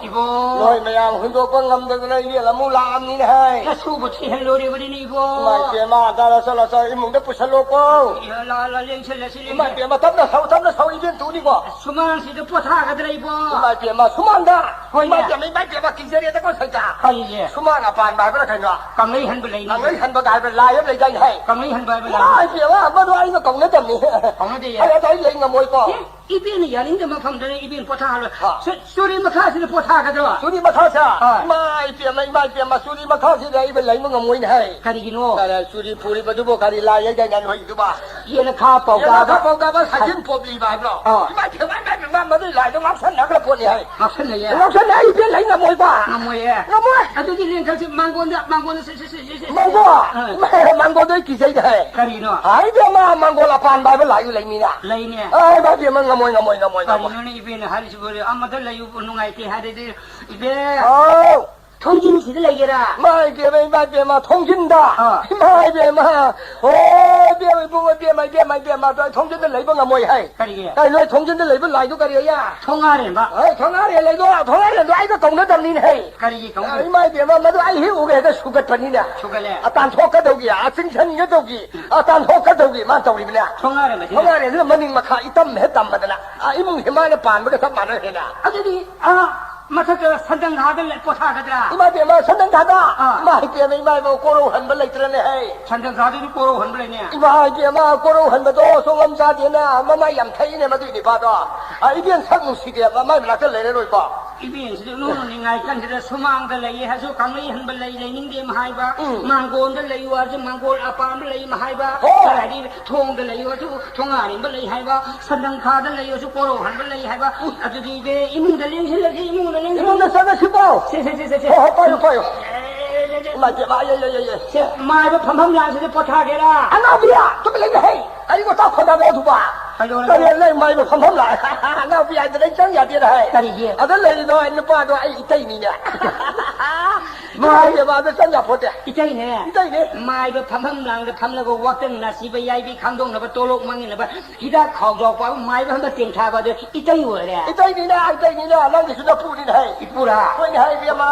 ꯏꯕꯣ꯫ ꯅꯣꯏ ꯃꯌꯥꯝ ꯍꯨꯟꯗꯣꯛꯄ ꯉꯝꯗꯗꯅ ꯏꯕꯦꯝ ꯑꯃꯨꯛ ꯂꯥꯛꯑꯝꯅꯤꯅꯦ ꯍꯥꯏ꯫ ꯅꯁꯨꯕꯨ ꯊꯤꯍꯜꯂꯣꯔꯤꯕꯅꯤꯅꯦ, ꯏꯕꯣ꯫ ꯏꯃꯥ ꯏꯕꯦꯝꯃ, ꯗꯥ ꯂꯥ ꯆꯠꯂꯣ, ꯆꯠꯂꯣ, ꯏꯃꯨꯡꯗ ꯄꯨꯁꯜꯂꯣꯀꯣ꯫ ꯏ, ꯂꯥ, ꯂꯥ, ꯂꯦꯡꯁꯜꯂꯁꯤ, ꯏꯃꯥ ꯂꯦꯡꯁꯜ-, ꯏꯕꯦꯝꯃ, ꯇꯞꯅ ꯁꯧ, ꯇꯞꯅ ꯁꯧ, ꯏꯕꯦꯝ ꯇꯨꯅꯤꯀꯣ꯫ ꯁꯨꯃꯥꯡꯁꯤꯗ ꯄꯣꯊꯥꯒꯗ꯭ꯔꯥ, ꯏꯕꯣ? ꯏꯃꯥ ꯏꯕꯦꯝꯃ, ꯁꯨꯃꯥꯡꯗ? ꯍꯣꯏꯅꯦ꯫ ꯏꯃꯥ ꯏꯕꯦꯝꯃ, ꯏꯃꯥ ꯏꯕꯦꯝꯃ, ꯀꯤꯖꯔꯦꯗꯀꯣ ꯁꯩꯇ꯫ ꯀꯔꯤꯒꯤ? ꯁꯨꯃꯥꯡ ꯑꯄꯥꯟꯕ ꯍꯥꯏꯕ꯭ꯔꯥ ꯀꯩꯅꯣ? ꯀꯪꯂꯩ ꯍꯟꯕ ꯂꯩꯅꯤ꯫ ꯀꯪꯂꯩ ꯍꯟꯕꯒ ꯍꯥꯏꯕ꯭ꯔꯥ ꯂꯥꯏ ꯑꯃ ꯂꯩꯗꯥꯏꯅꯦ ꯍꯥꯏ? ꯀꯪꯂꯩ ꯍꯟꯕ ꯍꯥꯏꯕ ꯂꯩꯅꯤ꯫ ꯏꯃꯥ ꯏꯕꯦꯝꯃ, ꯃꯗꯨ ꯑꯩꯅ ꯀꯧꯅꯗꯕꯅꯤ꯫ ꯀꯧꯅꯗꯦꯌꯦ꯫ ꯑꯩ ꯑꯗꯥꯏ ꯂꯩ ꯉꯝꯃꯣꯏꯀꯣ꯫ ꯑꯦ, ꯏꯕꯦꯟꯅ ꯌꯥꯅꯤꯡꯗꯕ ꯃꯐꯝꯗꯅ ꯏꯕꯦꯟ ꯄꯣꯊꯥꯍꯜꯂꯣꯏ꯫ ꯍꯥ꯫ ꯁꯨ-, ꯆꯨꯔꯤ ꯃꯈꯥꯁꯤꯗ ꯄꯣꯊꯥꯒꯗ꯭ꯔꯣ? ꯆꯨꯔꯤ ꯃꯈꯥꯁꯦ? ꯍꯣꯏ꯫ ꯏꯃꯥ ꯏꯕꯦꯝꯃ, ꯏꯃꯥ ꯏꯕꯦꯝꯃ, ꯆꯨꯔꯤ ꯃꯈꯥꯁꯤꯗ ꯑꯩꯕꯨ ꯂꯩꯕ ꯉꯝꯃꯣꯏꯅꯦ ꯍꯥꯏ꯫ ꯀꯔꯤꯒꯤꯅꯣ? ꯀꯔꯤ ꯆꯨꯔꯤ ꯐꯨꯔꯤꯕꯗꯨꯕꯣ ꯀꯔꯤ ꯂꯥꯏ ꯍꯥꯏꯗꯥꯏꯅꯦ ꯅꯣꯏꯒꯤꯗꯨꯕꯣ? ꯌꯦꯅꯈꯥ ꯄꯧꯒꯥꯕ꯫ ꯌꯦꯅꯈꯥ ꯄꯧꯒꯥꯕ ꯁꯖꯤꯟ ꯄꯣꯝꯂꯤꯕ ꯍꯥꯏꯕ꯭ꯔꯣ? ꯑꯥ꯫ ꯏꯃꯥ ꯏꯕꯦꯝꯃ, ꯏꯃꯥ ꯏꯕꯦꯝꯃ, ꯃꯗꯨꯏ ꯂꯥꯏꯗꯣ ꯉꯥꯎꯁꯟꯅꯈ꯭ꯔ ꯄꯣꯠꯅꯤ ꯍꯥꯏ꯫ ꯉꯥꯎꯁꯟꯅꯩꯌꯦ꯫ ꯉꯥꯎꯁꯟꯅꯩ, ꯑꯩ ꯏꯕꯦꯟ ꯂꯩ ꯉꯝꯃꯣꯏꯕ꯫ ꯉꯝꯃꯣꯏꯌꯦ꯫ ꯉꯝꯃꯣꯏ꯫ ꯑꯗꯨꯗꯤ ꯂꯦꯡꯊꯛꯁꯤ ꯃꯥꯡꯒꯣꯟꯗ, ꯃꯥꯡꯒꯣꯟꯗ ꯁꯦ, ꯁꯦ, ꯁꯦ, ꯁꯦ, ꯁꯦ꯫ ꯃꯥꯡꯒꯣꯟ? ꯑꯥ꯫ ꯏꯃꯥ, ꯃꯥꯡꯒꯣꯟꯗꯣ ꯑꯩ ꯀꯤꯖꯩꯗ ꯍꯥꯏ꯫ ꯀꯔꯤꯅꯣ? ꯍꯥꯏ ꯏꯕꯦꯝꯃ, ꯃꯥꯡꯒꯣꯟ ꯑꯄꯥꯟꯕ ꯍꯥꯏꯕ ꯂꯥꯏꯗꯨ ꯂꯩꯃꯤꯅ꯫ ꯂꯩꯅꯦ꯫ ꯑꯥ, ꯏꯃꯥ ꯏꯕꯦꯝꯃ, ꯉꯝꯃꯣꯏ, ꯉꯝꯃꯣꯏ, ꯉꯝꯃꯣꯏ, ꯉꯝꯃꯣꯏ꯫ ꯀꯔꯤꯅꯣꯅꯦ ꯏꯕꯦꯟꯅ ꯍꯥꯏꯔꯤꯁꯤꯕꯣ? ꯑꯃꯗ ꯂꯩꯌꯨ ꯅꯨꯡꯉꯥꯏꯇꯦ ꯍꯥꯏꯔꯗꯤ, ꯏꯕꯦ꯫ ꯍꯥꯎ꯫ ꯊꯣꯡꯖꯤꯟꯁꯤꯗ ꯂꯩꯒꯦꯔꯥ? ꯏꯃꯥ ꯏꯕꯦꯝꯃ, ꯏꯃꯥ ꯏꯕꯦꯝꯃ, ꯊꯣꯡꯖꯤꯟꯗ꯫ ꯑꯥ꯫ ꯏꯃꯥ ꯏꯕꯦꯝꯃ, ꯑꯣ, ꯏꯕꯦꯝꯃ, ꯏꯕꯨꯡꯉꯣ, ꯏꯕꯦꯝꯃ, ꯏꯕꯦꯝꯃ, ꯏꯕꯦꯝꯃ, ꯑꯗꯣ ꯑꯩ ꯊꯣꯡꯖꯤꯟꯗ ꯂꯩꯕ ꯉꯝꯃꯣꯏ ꯍꯥꯏ꯫ ꯀꯔꯤꯒꯤ? ꯀꯩꯅꯣ, ꯑꯩ ꯊꯣꯡꯖꯤꯟꯗ ꯂꯩꯕ ꯂꯥꯏꯗꯣ ꯀꯔꯤ ꯑꯌꯥ? ꯊꯣꯡꯉꯥꯔꯦꯝꯕ꯫ ꯍꯣꯏ, ꯊꯣꯡꯉꯥꯔꯦꯝ ꯂꯩꯗꯣ, ꯊꯣꯡꯉꯥꯔꯦꯝꯗꯣ ꯑꯩꯒ ꯀꯧꯅꯗꯕꯅꯤꯅꯦ ꯍꯩ꯫ ꯀꯔꯤꯒꯤ ꯀꯧꯅꯗꯕ? ꯏꯃꯥ ꯏꯕꯦꯝꯃ, ꯃꯗꯨ ꯑꯩ ꯍꯦꯛ ꯎꯒꯦ ꯍꯦꯛꯇ ꯁꯨꯒꯠꯄꯅꯤꯅꯦ꯫ ꯁꯨꯒꯠꯂꯦ꯫ ꯑꯇꯥꯟ ꯊꯣꯛꯀꯗꯧꯒꯤ, ꯑꯥ, ꯆꯤꯡꯁꯟꯒꯗꯧꯒꯤ, ꯑꯇꯥꯟ ꯊꯣꯛꯀꯗꯧꯒꯤ ꯃꯥ ꯇꯧꯔꯤꯕꯅꯦ꯫ ꯊꯣꯡꯉꯥꯔꯦꯝꯕꯁꯤꯅ? ꯊꯣꯡꯉꯥꯔꯦꯝꯁꯤꯅ ꯃꯅꯤꯡ ꯃꯈꯥ ꯏꯇꯝ ꯍꯦꯛ ꯇꯝꯕꯗꯅ, ꯑꯥ, ꯏꯃꯨꯡ ꯍꯦꯃꯥꯏꯅ ꯄꯥꯟꯕꯒ ꯆꯞ ꯃꯥꯟꯅꯔꯦꯅꯦ꯫ ꯑꯗꯨꯗꯤ, ꯑꯥ, ꯃꯊꯛꯇ ꯁꯟꯗꯪ ꯊꯥꯗ ꯂꯩ-, ꯄꯣꯊꯥꯒꯗ꯭ꯔꯥ? ꯏꯃꯥ ꯏꯕꯦꯝꯃ, ꯁꯟꯗꯪ ꯊꯥꯗ? ꯑꯥ꯫ ꯏꯃꯥ ꯏꯕꯦꯝꯃ, ꯏꯃꯥ ꯏꯕꯦꯝꯃ, ꯀꯣꯔꯧ ꯍꯟꯕ ꯂꯩꯇ꯭ꯔꯅꯦ ꯍꯩ꯫ ꯁꯟꯗꯪ ꯊꯥꯗꯁꯨ ꯀꯣꯔꯧ ꯍꯟꯕ ꯂꯩꯅꯦ꯫ ꯏꯃꯥ ꯏꯕꯦꯝꯃ, ꯀꯣꯔꯧ ꯍꯟꯕꯗꯣ ꯁꯣꯡꯉꯝ ꯆꯥꯗꯦꯅ ꯃꯃꯥꯏ ꯌꯥꯝ ꯊꯛꯏꯅꯦ ꯃꯗꯨꯏ ꯅꯤꯄꯥꯗꯣ꯫ ꯑꯥ, ꯏꯕꯦꯟ ꯁꯛ ꯅꯨꯡꯁꯤꯗꯦ, ꯃꯃꯥꯏ ꯃꯅꯥꯛꯇ ꯂꯩꯔꯔꯣꯏꯀꯣ꯫ ꯏꯕꯦꯟꯁꯤꯗꯤ ꯅꯣꯡ ꯅꯤꯡꯉꯥꯏ ꯀꯟꯁꯤꯗ ꯁꯨꯃꯥꯡꯗ ꯂꯩꯌꯦ ꯍꯥꯏꯔꯁꯨ ꯀꯪꯂꯩ ꯍꯟꯕ ꯂꯩ ꯂꯩꯅꯤꯡꯗꯦ ꯑꯃ ꯍꯥꯏꯕ, ꯎꯝ꯫ ꯃꯥꯡꯒꯣꯟꯗ ꯂꯩꯌꯨ ꯍꯥꯏꯔꯁꯨ ꯃꯥꯡꯒꯣꯟ ꯑꯄꯥꯟꯕ ꯂꯩ ꯑꯃ ꯍꯥꯏꯕ, ꯍꯣꯏ꯫ ꯀꯔꯤ ꯍꯥꯏꯗꯤ ꯊꯣꯡꯗ ꯂꯩꯌꯨ ꯍꯥꯏꯔꯁꯨ ꯊꯣꯡ ꯑꯔꯦꯝꯕ ꯂꯩ ꯍꯥꯏꯕ, ꯁꯟꯗꯪ ꯈꯥꯗ ꯂꯩꯌꯨ ꯍꯥꯏꯔꯁꯨ ꯀꯣꯔꯧ ꯍꯟꯕ ꯂꯩ ꯍꯥꯏꯕ, ꯎꯝ꯫ ꯑꯗꯨꯗꯤ ꯏꯕꯦ ꯏꯃꯨꯡꯗ ꯂꯦꯡꯁꯤꯜꯂꯁꯤ, ꯏꯃꯨꯡꯗ ꯂꯦꯡꯁꯤꯜꯂꯁꯤ꯫ ꯏꯃꯨꯡꯗ ꯆꯪꯉꯁꯤꯀꯣ꯫ ꯁꯦ, ꯁꯦ, ꯁꯦ, ꯁꯦ, ꯁꯦ꯫ ꯍꯣꯏ, ꯍꯣꯏ, ꯄꯥꯏꯌꯨ, ꯄꯥꯏꯌꯨ꯫ ꯑꯦ, ꯏꯃꯥ ꯏꯕꯦꯝꯃ, ꯑꯩ, ꯑꯩ, ꯑꯩ, ꯑꯩ, ꯁꯦ, ꯃꯥꯏꯕ ꯐꯝꯐꯝ ꯂꯥꯡꯁꯤꯗ ꯄꯣꯊꯥꯒꯦꯔꯥ? ꯑꯉꯥꯎꯕꯤꯌꯥ, ꯇꯨꯃꯤꯟ ꯂꯩꯅꯦ ꯍꯩ꯫ ꯀꯔꯤ ꯋꯥꯇꯥ ꯈꯣꯟꯗꯥꯕ ꯑꯗꯨꯕ? ꯀꯩꯗꯧꯔꯒꯦ? ꯀꯔꯤ ꯂꯩ ꯃꯥꯏꯕ ꯐꯝꯐꯝ ꯂꯥꯡ? ꯑꯉꯥꯎꯕꯤ ꯍꯥꯏꯗꯅ ꯑꯩ ꯆꯪ ꯌꯥꯗꯦꯅ ꯍꯥꯏ꯫ ꯀꯔꯤꯒꯤ? ꯑꯗ ꯂꯩꯔꯤꯗꯣ ꯅꯨꯄꯥꯗꯣ ꯑꯩ ꯏꯇꯩꯅꯤꯅꯦ꯫ ꯃꯥꯏꯕ ꯑꯗ ꯆꯪ ꯌꯥꯄꯣꯠꯇꯦ꯫ ꯏꯇꯩꯅꯦ? ꯏꯇꯩꯅꯦ꯫ ꯃꯥꯏꯕ ꯐꯝꯐꯝ ꯂꯥꯡꯗ ꯐꯝꯂꯒ ꯋꯥꯇꯪ ꯅꯥꯁꯤꯕ ꯌꯥꯏꯕꯤ ꯈꯥꯡꯗꯣꯛꯅꯕ ꯇꯣꯂꯣꯞ ꯃꯥꯡꯅꯕ ꯍꯤꯗꯥꯛ ꯈꯥꯎꯖꯥꯎ ꯄꯥꯕ ꯃꯥꯏꯕ ꯑꯃ ꯇꯦꯡꯊꯥꯕ ꯑꯗꯨ ꯏꯇꯩ ꯑꯣꯏꯔꯦ꯫ ꯏꯇꯩꯅꯤꯅ, ꯏꯇꯩꯅꯤꯅ, ꯅꯪꯒꯤꯁꯨ ꯅꯄꯨꯅꯤꯅ ꯍꯩ꯫ ꯏꯄꯨꯔꯥ? ꯍꯣꯏꯅꯦ ꯍꯩ, ꯏꯕꯦꯝꯃ꯫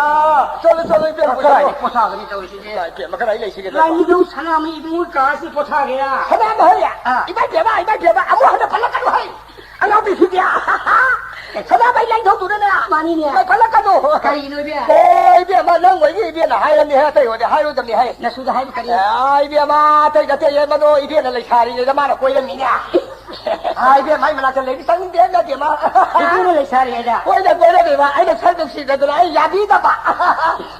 ꯆꯠꯂꯨ, ꯆꯠꯂꯨ, ꯏꯕꯦꯝꯃ, ꯀꯗꯥꯏꯗ ꯆꯠꯂꯨ꯫ ꯄꯣꯊꯥꯒꯅꯤ ꯇꯧꯔꯤꯁꯤꯗꯤ? ꯏꯃꯥ ꯏꯕꯦꯝꯃ, ꯀꯗꯥꯏ ꯂꯩꯁꯤꯒꯦ? ꯂꯥꯏꯅꯤꯡꯊꯧ ꯁꯅꯥꯃꯍꯤ ꯏꯕꯨꯡꯉꯣ ꯀꯥꯁꯤ ꯄꯣꯊꯥꯒꯦꯔꯥ? ꯁꯅꯥꯃꯍꯤ? ꯑꯥ꯫ ꯏꯃꯥ ꯏꯕꯦꯝꯃ, ꯏꯃꯥ ꯏꯕꯦꯝꯃ, ꯑꯃꯨꯛ ꯍꯟꯅ ꯄꯜꯂꯛꯀꯅꯨ ꯍꯩ꯫ ꯑꯉꯥꯎꯕꯤꯁꯤꯗꯤ꯫ ꯁꯅꯥꯃꯍꯤ ꯂꯥꯏꯅꯤꯡꯊꯧꯗꯨꯗꯅꯦ꯫ ꯃꯥꯅꯤꯅꯦ꯫ ꯏꯃꯥ ꯄꯜꯂꯛꯀꯅꯨ꯫ ꯀꯔꯤꯅꯣ ꯏꯕꯦꯝ? ꯑꯣ, ꯏꯕꯦꯝꯃ, ꯅꯪ ꯑꯣꯏꯒꯤ ꯏꯕꯦꯝꯅ ꯍꯥꯏꯔꯝꯅꯤ ꯍꯦ, ꯑꯇꯩ ꯑꯣꯏꯗꯤ ꯍꯥꯏꯔꯣꯏꯗꯕꯅꯤ ꯍꯩ꯫ ꯅꯁꯨꯗ ꯍꯥꯏꯕ ꯀꯔꯤ? ꯑꯦ, ꯏꯕꯦꯝꯃ, ꯑꯇꯩ ꯅꯠꯇꯦ, ꯃꯗꯣ ꯏꯕꯦꯝꯅ ꯂꯩꯁꯥꯔꯤꯉꯩꯗ ꯃꯥꯅ ꯀꯣꯏꯔꯝꯃꯤꯅꯦ꯫ ꯑꯥ, ꯏꯕꯦꯝꯃ, ꯑꯩ ꯃꯅꯥꯛꯇ ꯂꯩꯕ ꯆꯪꯅꯤꯡꯗꯦ, ꯏꯕꯦꯝꯃ꯫ ꯏꯕꯦꯝꯃ ꯂꯩꯁꯥꯔꯤꯉꯩꯗ? ꯍꯣꯏꯅꯦ, ꯀꯣꯏꯔꯝꯃꯤꯕ꯫ ꯑꯩꯅ ꯁꯛ ꯅꯨꯡꯁꯤꯗꯗꯅ ꯑꯩ ꯌꯥꯕꯤꯗꯕ꯫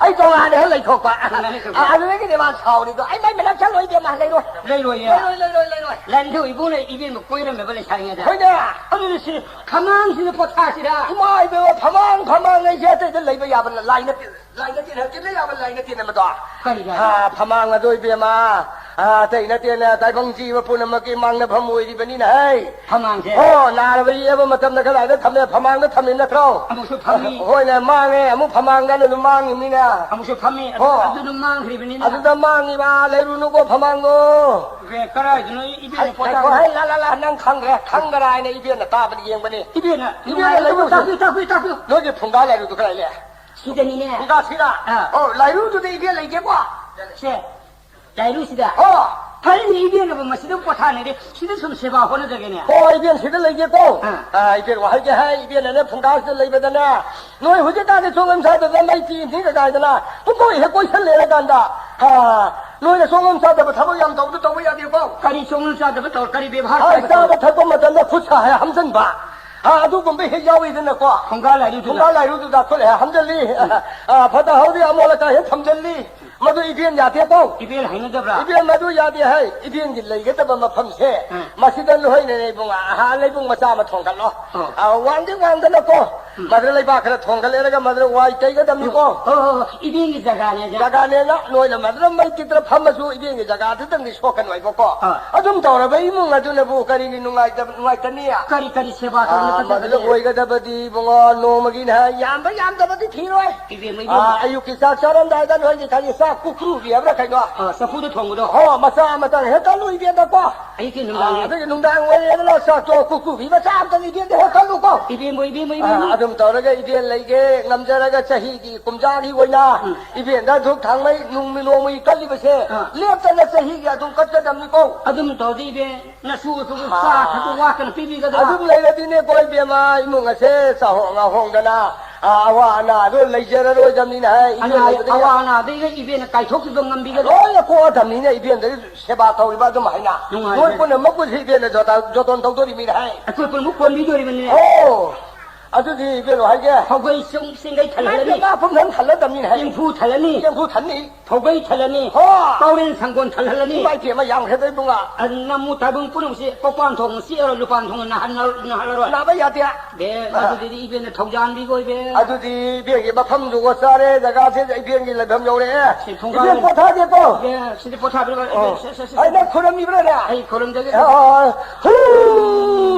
ꯑꯩ ꯇꯣꯉꯥꯟꯅ ꯍꯦꯛ ꯂꯩꯊꯣꯛꯄ꯫ ꯇꯣꯉꯥꯟꯅ ꯂꯩꯊꯣꯛꯄ꯫ ꯑꯥ, ꯑꯗꯨꯗꯒꯤꯗꯤ ꯃꯥ ꯁꯥꯎꯔꯤꯗꯣ꯫ ꯑꯩ ꯃꯥꯏ ꯃꯅꯥꯛ ꯆꯠꯂꯣꯏ, ꯏꯕꯦꯝꯃ, ꯂꯩꯔꯣꯏ꯫ ꯂꯩꯔꯣꯏꯌꯦ꯫ ꯂꯩꯔꯣꯏ, ꯂꯩꯔꯣꯏ, ꯂꯩꯔꯣꯏ, ꯂꯩꯔꯣꯏ꯫ ꯂꯥꯏꯅꯤꯡꯊꯧ ꯏꯕꯨꯡꯅ ꯏꯕꯦꯝꯃ ꯀꯣꯏꯔꯝꯃꯦꯕ ꯂꯩꯁꯥꯔꯤꯉꯩꯗ꯫ ꯍꯣꯏꯅꯦ꯫ ꯑꯗꯨꯗꯤ ꯁꯤ ꯐꯃꯥꯡꯁꯤꯗ ꯄꯣꯊꯥꯁꯤꯔꯥ? ꯏꯃꯥ ꯏꯕꯦꯝꯃ, ꯐꯃꯥꯡ, ꯐꯃꯥꯡ ꯍꯥꯏꯁꯦ ꯑꯇꯩꯗ ꯂꯩꯕ ꯌꯥꯕ ꯂꯥꯏ ꯅꯠꯇꯦ꯫ ꯂꯥꯏ ꯅꯠꯇꯦꯅꯦ, ꯇꯤꯟꯅ ꯌꯥꯕ ꯂꯥꯏ ꯅꯠꯇꯦꯅꯦ ꯃꯗꯣ꯫ ꯀꯔꯤꯅꯣ? ꯑꯥ, ꯐꯃꯥꯡ ꯑꯗꯣ ꯏꯕꯦꯝꯃ, ꯑꯥ, ꯑꯇꯩ ꯅꯠꯇꯦꯅꯦ, ꯇꯥꯏꯕꯪ ꯖꯤꯕ ꯄꯨꯝꯅꯃꯛꯀꯤ ꯃꯥꯡꯅꯐꯝ ꯑꯣꯏꯔꯤꯕꯅꯤꯅꯦ ꯍꯩ꯫ ꯐꯃꯥꯡꯁꯦ? ꯍꯣ, ꯅꯥꯔꯕ ꯌꯦꯛꯑꯕ ꯃꯇꯝꯗ ꯀꯗꯥꯏꯗ ꯊꯝꯃꯦ? ꯐꯃꯥꯡꯗ ꯊꯝꯃꯤ ꯅꯠꯇ꯭ꯔꯣ? ꯑꯃꯨꯛꯁꯨ ꯐꯝꯃꯤ꯫ ꯍꯣꯏꯅꯦ, ꯃꯥꯡꯉꯦ, ꯑꯃꯨꯛ ꯐꯃꯥꯡꯗ ꯑꯗꯨꯝ ꯃꯥꯡꯉꯤꯕꯅꯤꯅꯦ꯫ ꯑꯃꯨꯛꯁꯨ ꯐꯝꯃꯤ, ꯑꯗꯨ, ꯍꯣ꯫ ꯑꯗꯨ ꯑꯗꯨꯝ ꯃꯥꯡꯈ꯭ꯔꯤꯕꯅꯤꯅꯦ꯫ ꯑꯗꯨꯗ ꯃꯥꯡꯉꯤꯕ, ꯂꯩꯔꯨꯅꯨꯀꯣ ꯐꯃꯥꯡꯗꯣ꯫ ꯑꯦ, ꯀꯗꯥꯏꯗꯅꯣ ꯏꯕꯦꯝꯃ ꯍꯩ, ꯄꯣꯊꯥ-, ꯉꯥꯏꯈꯣ, ꯍꯩ, ꯂꯥ, ꯂꯥ, ꯂꯥ, ꯅꯪ ꯈꯪꯈ꯭ꯔꯦ, ꯈꯪꯈ꯭ꯔꯦ ꯍꯥꯏꯅ ꯏꯕꯦꯝꯅ ꯇꯥꯕꯗ ꯌꯦꯡꯕꯅꯤ꯫ ꯏꯕꯦꯝꯅ ꯏꯕꯦꯝꯅ ꯅꯨꯡꯉꯥꯏꯔꯦ, ꯂꯩꯔꯨꯅꯨ꯫ ꯇꯥꯛꯄꯤꯌꯨ, ꯇꯥꯛꯄꯤꯌꯨ, ꯇꯥꯛꯄꯤꯌꯨ꯫ ꯅꯣꯏꯒꯤ ꯐꯨꯡꯒꯥ ꯂꯩꯔꯨꯗꯨ ꯀꯗꯥꯏ ꯂꯩ? ꯁꯤꯗꯅꯤꯅꯦ꯫ ꯐꯨꯡꯒꯥꯁꯤꯗ? ꯑꯥ꯫ ꯑꯣ, ꯂꯥꯏꯔꯨꯗꯨꯗ ꯏꯕꯦꯟ ꯂꯩꯒꯦꯀꯣ? ꯁꯦ, ꯂꯥꯏꯔꯨꯁꯤꯗ? ꯑꯣ꯫ ꯐꯔꯦꯅꯦ, ꯏꯕꯦꯟꯅꯕ ꯃꯁꯤꯗ ꯄꯣꯊꯥꯅꯔꯦ, ꯁꯤꯗ ꯁꯨꯝ ꯁꯦꯕꯥ ꯍꯣꯠꯅꯖꯒꯦꯅꯦ꯫ ꯑꯣ, ꯏꯕꯦꯟ ꯁꯤꯗ ꯂꯩꯒꯦꯀꯣ? ꯑꯥ꯫ ꯑꯥ, ꯏꯕꯦꯟ ꯋꯥꯍꯩꯒꯦ ꯍꯥꯏ, ꯏꯕꯦꯟꯅꯅꯦ ꯐꯨꯡꯒꯥꯁꯤꯗ ꯂꯩꯕꯗꯅꯦ, ꯅꯣꯏ ꯍꯧꯖꯤꯛꯀꯥꯟꯗꯤ ꯁꯣꯝ ꯁ꯭ꯋꯥꯏꯗ ꯃꯩ ꯇꯤ ꯅꯤꯒ ꯀꯥꯏꯗꯅ ꯄꯨꯡꯀꯣꯏ ꯍꯦꯛ ꯀꯣꯏꯁꯜꯂꯦꯅ ꯀꯥꯟꯗ, ꯑꯥ, ꯅꯣꯏꯅ ꯁꯣꯝ ꯁ꯭ꯋꯥꯏꯗꯕ ꯊꯕꯛ ꯌꯥꯝ ꯇꯧꯗ ꯇꯧꯕ ꯌꯥꯗꯦꯀꯣ? ꯀꯔꯤ ꯁꯣꯝ ꯁ꯭ꯋꯥꯏꯗꯕ ꯇꯧ-, ꯀꯔꯤ ꯕꯦꯕꯥꯔ ꯍꯣꯏ, ꯁ꯭ꯋꯥꯏꯗ ꯇꯧ-, ꯆꯥꯕ ꯊꯛꯄ ꯃꯇꯝꯗ ꯈꯨꯠ ꯁꯥ ꯍꯦꯛ ꯍꯥꯝꯖꯟꯕ, ꯑꯥ, ꯑꯗꯨꯒꯨꯝꯕ ꯍꯦꯛ ꯌꯥꯎꯋꯤꯗꯅꯀꯣ꯫ ꯐꯨꯡꯒꯥ ꯂꯥꯏꯔꯨꯗꯨꯗ꯫ ꯐꯨꯡꯒꯥ ꯂꯥꯏꯔꯨꯗꯨꯗ ꯈꯨꯠ ꯍꯦꯛ ꯍꯥꯝꯖꯜꯂꯤ, ꯎꯝ꯫ ꯑꯥ, ꯐꯠꯇ ꯍꯥꯎꯗꯤ ꯑꯃꯣꯠ ꯑꯀꯥꯏ ꯍꯦꯛ ꯊꯝꯖꯜꯂꯤ꯫ ꯃꯗꯨ ꯏꯕꯦꯟ ꯌꯥꯗꯦꯀꯣ꯫ ꯏꯕꯦꯟ ꯍꯩꯅꯗꯕ꯭ꯔꯥ? ꯏꯕꯦꯟ ꯃꯗꯨ ꯌꯥꯗꯦ ꯍꯥꯏ꯫ ꯏꯕꯦꯟꯒꯤ ꯂꯩꯒꯗꯕ ꯃꯐꯝꯁꯦ ꯑꯥ꯫ ꯃꯁꯤꯗ ꯂꯣꯏꯅꯅ ꯏꯕꯨꯡ, ꯑꯍꯥ, ꯂꯩꯕꯨꯡ ꯃꯆꯥ ꯑꯃ ꯊꯣꯡꯒꯠꯂꯣ꯫ ꯑꯥ꯫ ꯑꯥ, ꯋꯥꯡꯗꯤ ꯋꯥꯡꯗꯅꯀꯣ꯫ ꯃꯗꯨꯗ ꯂꯩꯕꯥꯛ ꯈꯔ ꯊꯣꯡꯒꯠꯂꯦꯔꯒ ꯃꯗꯨꯗ ꯋꯥꯏ ꯇꯩꯒꯗꯕꯅꯤꯀꯣ꯫ ꯑꯣ, ꯑꯣ, ꯑꯣ, ꯏꯕꯦꯟꯒꯤ ꯖꯒꯥꯅꯦ, ꯖꯒꯥ꯫ ꯖꯒꯥꯅꯦꯅ ꯅꯣꯏꯅ ꯃꯗꯨꯗ ꯃꯩ ꯇꯤꯛꯇ꯭ꯔ ꯐꯝꯃꯁꯨ ꯏꯕꯦꯟꯒꯤ ꯖꯒꯥꯗꯨꯗꯪꯗꯤ ꯁꯣꯛꯀꯅꯣꯏꯕꯀꯣ꯫ ꯑꯥ꯫ ꯑꯗꯨꯝ ꯇꯧꯔꯕ ꯏꯃꯨꯡ ꯑꯗꯨꯅꯕꯨ ꯀꯔꯤꯒꯤ ꯅꯨꯡꯉꯥꯏꯇꯕ, ꯅꯨꯡꯉꯥꯏꯇꯅꯤ? ꯀꯔꯤ, ꯀꯔꯤ ꯁꯦꯕꯥ ꯇꯧꯅ ꯑꯥ, ꯃꯗꯨꯗ ꯀꯠꯆꯒꯅꯤ? ꯑꯣꯏꯒꯗꯕꯗꯤ ꯏꯕꯨꯡꯉꯣ, ꯅꯣꯡꯃꯒꯤꯅꯦ ꯍꯥꯏ, ꯌꯥꯝꯕ ꯌꯥꯝꯗꯕꯗꯤ ꯊꯤꯔꯣꯏ꯫ ꯏꯕꯦꯝꯃ, ꯏꯕꯦꯝꯃ꯫ ꯑꯥ, ꯑꯌꯨꯛꯀꯤ ꯆꯥꯛ ꯆꯥꯔꯝꯗꯥꯏꯗ ꯅꯣꯏꯒꯤ ꯀꯔꯤ ꯆꯥꯛ ꯀꯨꯀ꯭ꯔꯨꯕꯤ ꯍꯥꯏꯕ꯭ꯔꯥ ꯀꯩꯅꯣ? ꯑꯥ, ꯆꯐꯨꯗ ꯊꯣꯡꯕꯗꯣ꯫ ꯍꯣ, ꯃꯆꯥ ꯑꯃꯇꯪ ꯍꯦꯛ ꯀꯜꯂꯨ ꯏꯕꯦꯟꯗꯀꯣ꯫ ꯑꯌꯨꯛꯀꯤ ꯅꯨꯡꯗꯥꯡꯒꯤ꯫ ꯑꯥ, ꯑꯗꯨꯒꯤ ꯅꯨꯡꯗꯥꯡ ꯑꯣꯏꯔꯦꯗꯅ ꯆꯥꯛꯇꯣ ꯀꯨꯀ꯭ꯔꯨꯕꯤ ꯃꯆꯥ ꯑꯃꯇꯪ ꯏꯕꯦꯟꯗ ꯍꯦꯛ ꯀꯜꯂꯨꯀꯣ꯫ ꯏꯕꯦꯝꯃ, ꯏꯕꯦꯝꯃ, ꯏꯕꯦꯝꯃ꯫ ꯑꯥ, ꯑꯗꯨꯝ ꯇꯧꯔꯒ ꯏꯕꯦꯟ ꯂꯩꯒꯦ, ꯉꯝꯖꯔꯒ ꯆꯍꯤꯒꯤ ꯀꯨꯝꯖꯥꯒꯤ ꯑꯣꯏꯅ ꯎꯝ꯫ ꯏꯕꯦꯟꯗ ꯙꯨꯞ ꯊꯥꯡꯃꯩ ꯅꯨꯡ-, ꯅꯣꯡꯃꯒꯤ ꯀꯜꯂꯤꯕꯁꯦ ꯑꯥ꯫ ꯂꯦꯞꯇꯅ ꯆꯍꯤꯒꯤ ꯑꯗꯨꯝ ꯀꯠꯀꯗꯕꯅꯤꯀꯣ꯫ ꯑꯗꯨꯝ ꯇꯧꯔꯗꯤ ꯏꯕꯦꯟ ꯅꯁꯨ ꯑꯗꯨꯕꯨ ꯍꯥ꯫ ꯆꯥ ꯊꯛꯄ ꯋꯥꯠꯇꯅ ꯄꯤꯕꯤꯒꯗ꯭ꯔꯥ? ꯑꯗꯨꯝ ꯂꯩꯔꯗꯤꯅꯦ ꯀꯣ ꯏꯕꯦꯝꯃ, ꯏꯃꯨꯡ ꯑꯁꯦ ꯆꯥꯍꯣꯡ ꯉꯥꯍꯣꯡꯗꯅ, ꯑꯥ, ꯑꯋꯥ ꯑꯅꯥꯗꯣ ꯂꯩꯖꯔꯔꯣꯏꯗꯕꯅꯤꯅ ꯍꯥꯏ, ꯏꯕꯦꯟ ꯑꯅꯥ-, ꯂꯩꯕꯗꯒꯤ꯫ ꯑꯋꯥ ꯑꯅꯥꯗꯒꯤ ꯏꯕꯦꯟꯅ ꯀꯥꯏꯊꯣꯛꯈꯤꯕ ꯉꯝꯕꯤꯒꯗ꯭ꯔꯥ? ꯂꯣꯏꯅ ꯀꯣꯛꯑꯗꯕꯅꯤꯅ ꯏꯕꯦꯟꯗꯒꯤ ꯁꯦꯕꯥ ꯇꯧꯔꯤꯕ ꯑꯗꯨꯝ ꯍꯥꯏꯅ꯫ ꯅꯨꯡꯉꯥꯏꯕꯅꯤ꯫ ꯅꯣꯏ ꯄꯨꯝꯅꯃꯛꯄꯨ ꯁꯤ ꯏꯕꯦꯟꯅ ꯖꯣꯇꯥ-, ꯖꯣꯇꯣꯟ ꯇꯧꯗꯣꯔꯤꯕꯅꯤꯅ ꯍꯥꯏ꯫ ꯑꯩꯈꯣꯏ ꯄꯨꯝꯅꯃꯛ ꯀꯣꯟꯕꯤꯗꯣꯔꯤꯕꯅꯤꯅꯦ꯫ ꯑꯣ, ꯑꯗꯨꯗꯤ ꯏꯕꯦꯟ ꯍꯥꯏꯒꯦ꯫ ꯁꯧꯒꯩ ꯆꯨꯡ ꯆꯤꯡꯒꯩ ꯊꯜꯍꯜꯂꯅꯤ꯫ ꯏꯃꯥ ꯄꯨꯝꯅꯃꯛ ꯊꯜꯂꯗꯕꯅꯤꯅ ꯍꯥꯏ꯫ ꯆꯦꯡꯐꯨ ꯊꯜꯂꯅꯤ꯫ ꯆꯦꯡꯐꯨ ꯊꯜꯂꯤ꯫ ꯊꯧꯒꯩ ꯊꯜꯂꯅꯤ꯫ ꯍꯣ! ꯀꯥꯎꯔꯦꯟ ꯁꯪꯒꯣꯜ ꯊꯜꯍꯜꯂꯅꯤ꯫ ꯏꯃꯥ ꯏꯕꯦꯝꯃ, ꯌꯥꯝꯈ꯭ꯔꯦꯗ ꯏꯕꯨꯡꯉꯣ꯫ ꯑꯗꯨ ꯅꯃꯨ ꯊꯥꯕꯨꯡ ꯄꯨꯝꯅꯃꯛꯁꯤ ꯀꯣꯛꯄꯥꯟ ꯊꯣꯡ ꯆꯦꯛꯑꯔꯣꯏ, ꯂꯨꯄꯥꯟ ꯊꯣꯡꯅ ꯅꯥꯍꯜꯂꯔꯣꯏ, ꯅꯥꯍꯜꯂꯔꯣꯏ꯫ ꯅꯥꯕ ꯌꯥꯗꯦ꯫ ꯕꯦ, ꯑꯥ꯫ ꯑꯗꯨꯗꯤ ꯏꯕꯦꯟꯅ ꯊꯧꯖꯥꯟꯕꯤꯈꯣ, ꯏꯕꯦꯟ꯫ ꯑꯗꯨꯗꯤ ꯏꯕꯦꯟꯒꯤ ꯃꯐꯝꯗꯨꯒ ꯆꯥꯔꯦ, ꯖꯒꯥꯁꯦ ꯏꯕꯦꯟꯒꯤ ꯂꯩꯐꯝ ꯌꯧꯔꯛꯑꯦ꯫ ꯁꯤ ꯊꯣꯡꯒꯥꯜ ꯏꯕꯦꯟ ꯄꯣꯊꯥꯒꯦꯀꯣ꯫ ꯏꯕꯦꯟ, ꯁꯤꯗꯤ ꯄꯣꯊꯥꯕꯤꯔꯣ, ꯑꯣ꯫ ꯏꯕꯦꯟ, ꯁꯦ, ꯁꯦ, ꯁꯦ, ꯑꯩ ꯁꯦ꯫ ꯅꯪ ꯈꯨꯔꯨꯝꯃꯤꯕ꯭ꯔꯥꯅꯦ? ꯑꯩ ꯈꯨꯔꯨꯝꯖꯒꯦ꯫ ꯑꯣ, ꯑꯣ, ꯑꯣ꯫ ꯍꯨꯝ꯫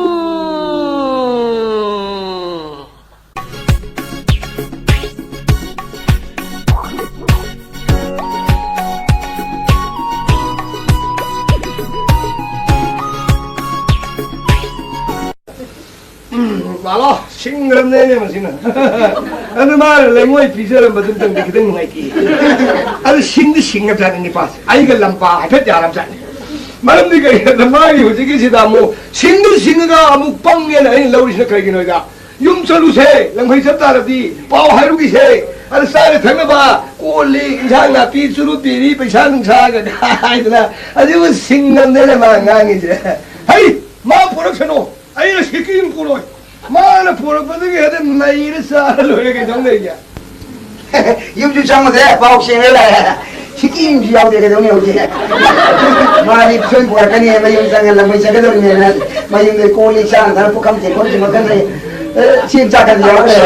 ꯎꯝ, ꯂꯥꯛꯂꯣ, ꯁꯤꯡꯈ꯭ꯔꯕꯅꯦꯅꯦ ꯃꯁꯤꯅ꯫ ꯑꯗꯨ ꯃꯥꯅ ꯂꯩꯉꯣꯏ ꯄꯤꯖꯔꯝꯕꯗꯨꯝꯇꯪꯗꯤ ꯈꯤꯇꯪ ꯅꯨꯡꯉꯥꯏꯇꯦ꯫ ꯑꯗꯨ ꯁꯤꯡꯗꯤ ꯁꯤꯡꯉꯕꯖꯥꯠꯅꯤ ꯅꯤꯄꯥꯁꯦ꯫ ꯑꯩꯒ ꯂꯝꯄꯥ ꯍꯥꯏꯐꯦꯠ ꯌꯥꯔꯕꯖꯥꯠꯅꯤ꯫ ꯃꯔꯝꯗꯤ ꯀꯔꯤꯒꯤꯅꯣꯗ ꯃꯥꯒꯤ ꯍꯧꯖꯤꯛꯀꯤꯁꯤꯗ ꯑꯃꯨꯛ ꯁꯤꯡꯗꯤ ꯁꯤꯡꯉꯒ ꯑꯃꯨꯛ ꯄꯪꯉꯦꯅ ꯑꯩꯅ ꯂꯧꯔꯤꯁꯤꯅ ꯀꯔꯤꯒꯤꯅꯣꯗ, ꯌꯨꯝ ꯆꯠꯂꯨꯁꯦ, ꯂꯪꯐꯩ ꯆꯠ ꯇꯥꯔꯗꯤ ꯄꯥꯎ ꯍꯥꯏꯔꯨꯈꯤꯁꯦ, ꯑꯗ ꯆꯥꯅ ꯊꯛꯅꯕ ꯀꯣꯜ ꯂꯤꯛ, ꯏꯟꯁꯥꯡ ꯅꯥꯄꯤ, ꯆꯨꯔꯨꯞ ꯄꯤꯔꯤ, ꯄꯩꯁꯥ ꯅꯨꯡꯁꯥꯒ ꯍꯥꯏꯗꯅ, ꯑꯗꯨꯕꯨ ꯁꯤꯡꯉꯝꯅꯦꯅ ꯃꯥ ꯉꯥꯡꯉꯤꯁꯦ꯫ ꯍꯩ, ꯃꯥ ꯄꯨꯔꯛꯁꯅꯨ, ꯑꯩꯅ ꯁꯤꯀꯤ ꯑꯃ ꯄꯨꯔꯣꯏ꯫ ꯃꯥꯅ ꯄꯨꯔꯛꯄꯗꯒꯤ ꯍꯦꯛꯇ ꯅꯩꯔ ꯆꯥꯔ ꯂꯣꯏꯔꯦ, ꯀꯩꯗꯧ ꯂꯩꯒꯦ? ꯌꯨꯝꯁꯨ ꯆꯪꯉꯨꯗꯦ, ꯄꯥꯎ ꯁꯦꯡꯅ ꯂꯥꯛꯑꯦ꯫ ꯁꯤꯀꯤ ꯑꯃꯁꯨ ꯌꯥꯎꯗꯦ, ꯀꯩꯗꯧꯅꯤ ꯍꯧꯖꯤꯛ? ꯃꯥꯗꯤ ꯁꯣꯏ ꯄꯨꯔꯛꯀꯅꯤ, ꯃꯌꯨꯝ ꯆꯪꯉ ꯂꯝꯕꯩ ꯆꯠꯀꯗꯧꯔꯤꯅꯦꯅ ꯃꯌꯨꯝꯗ ꯀꯣꯜ ꯂꯤꯛ ꯆꯥꯅ ꯊꯛꯅ ꯄꯨꯈꯝ ꯇꯦꯡꯀꯣꯠ ꯁꯤꯃ ꯈꯟꯗ꯭ꯔꯦ꯫ ꯁꯤ ꯆꯥꯛꯀꯗꯤ ꯌꯥꯎꯔꯛꯇꯦ꯫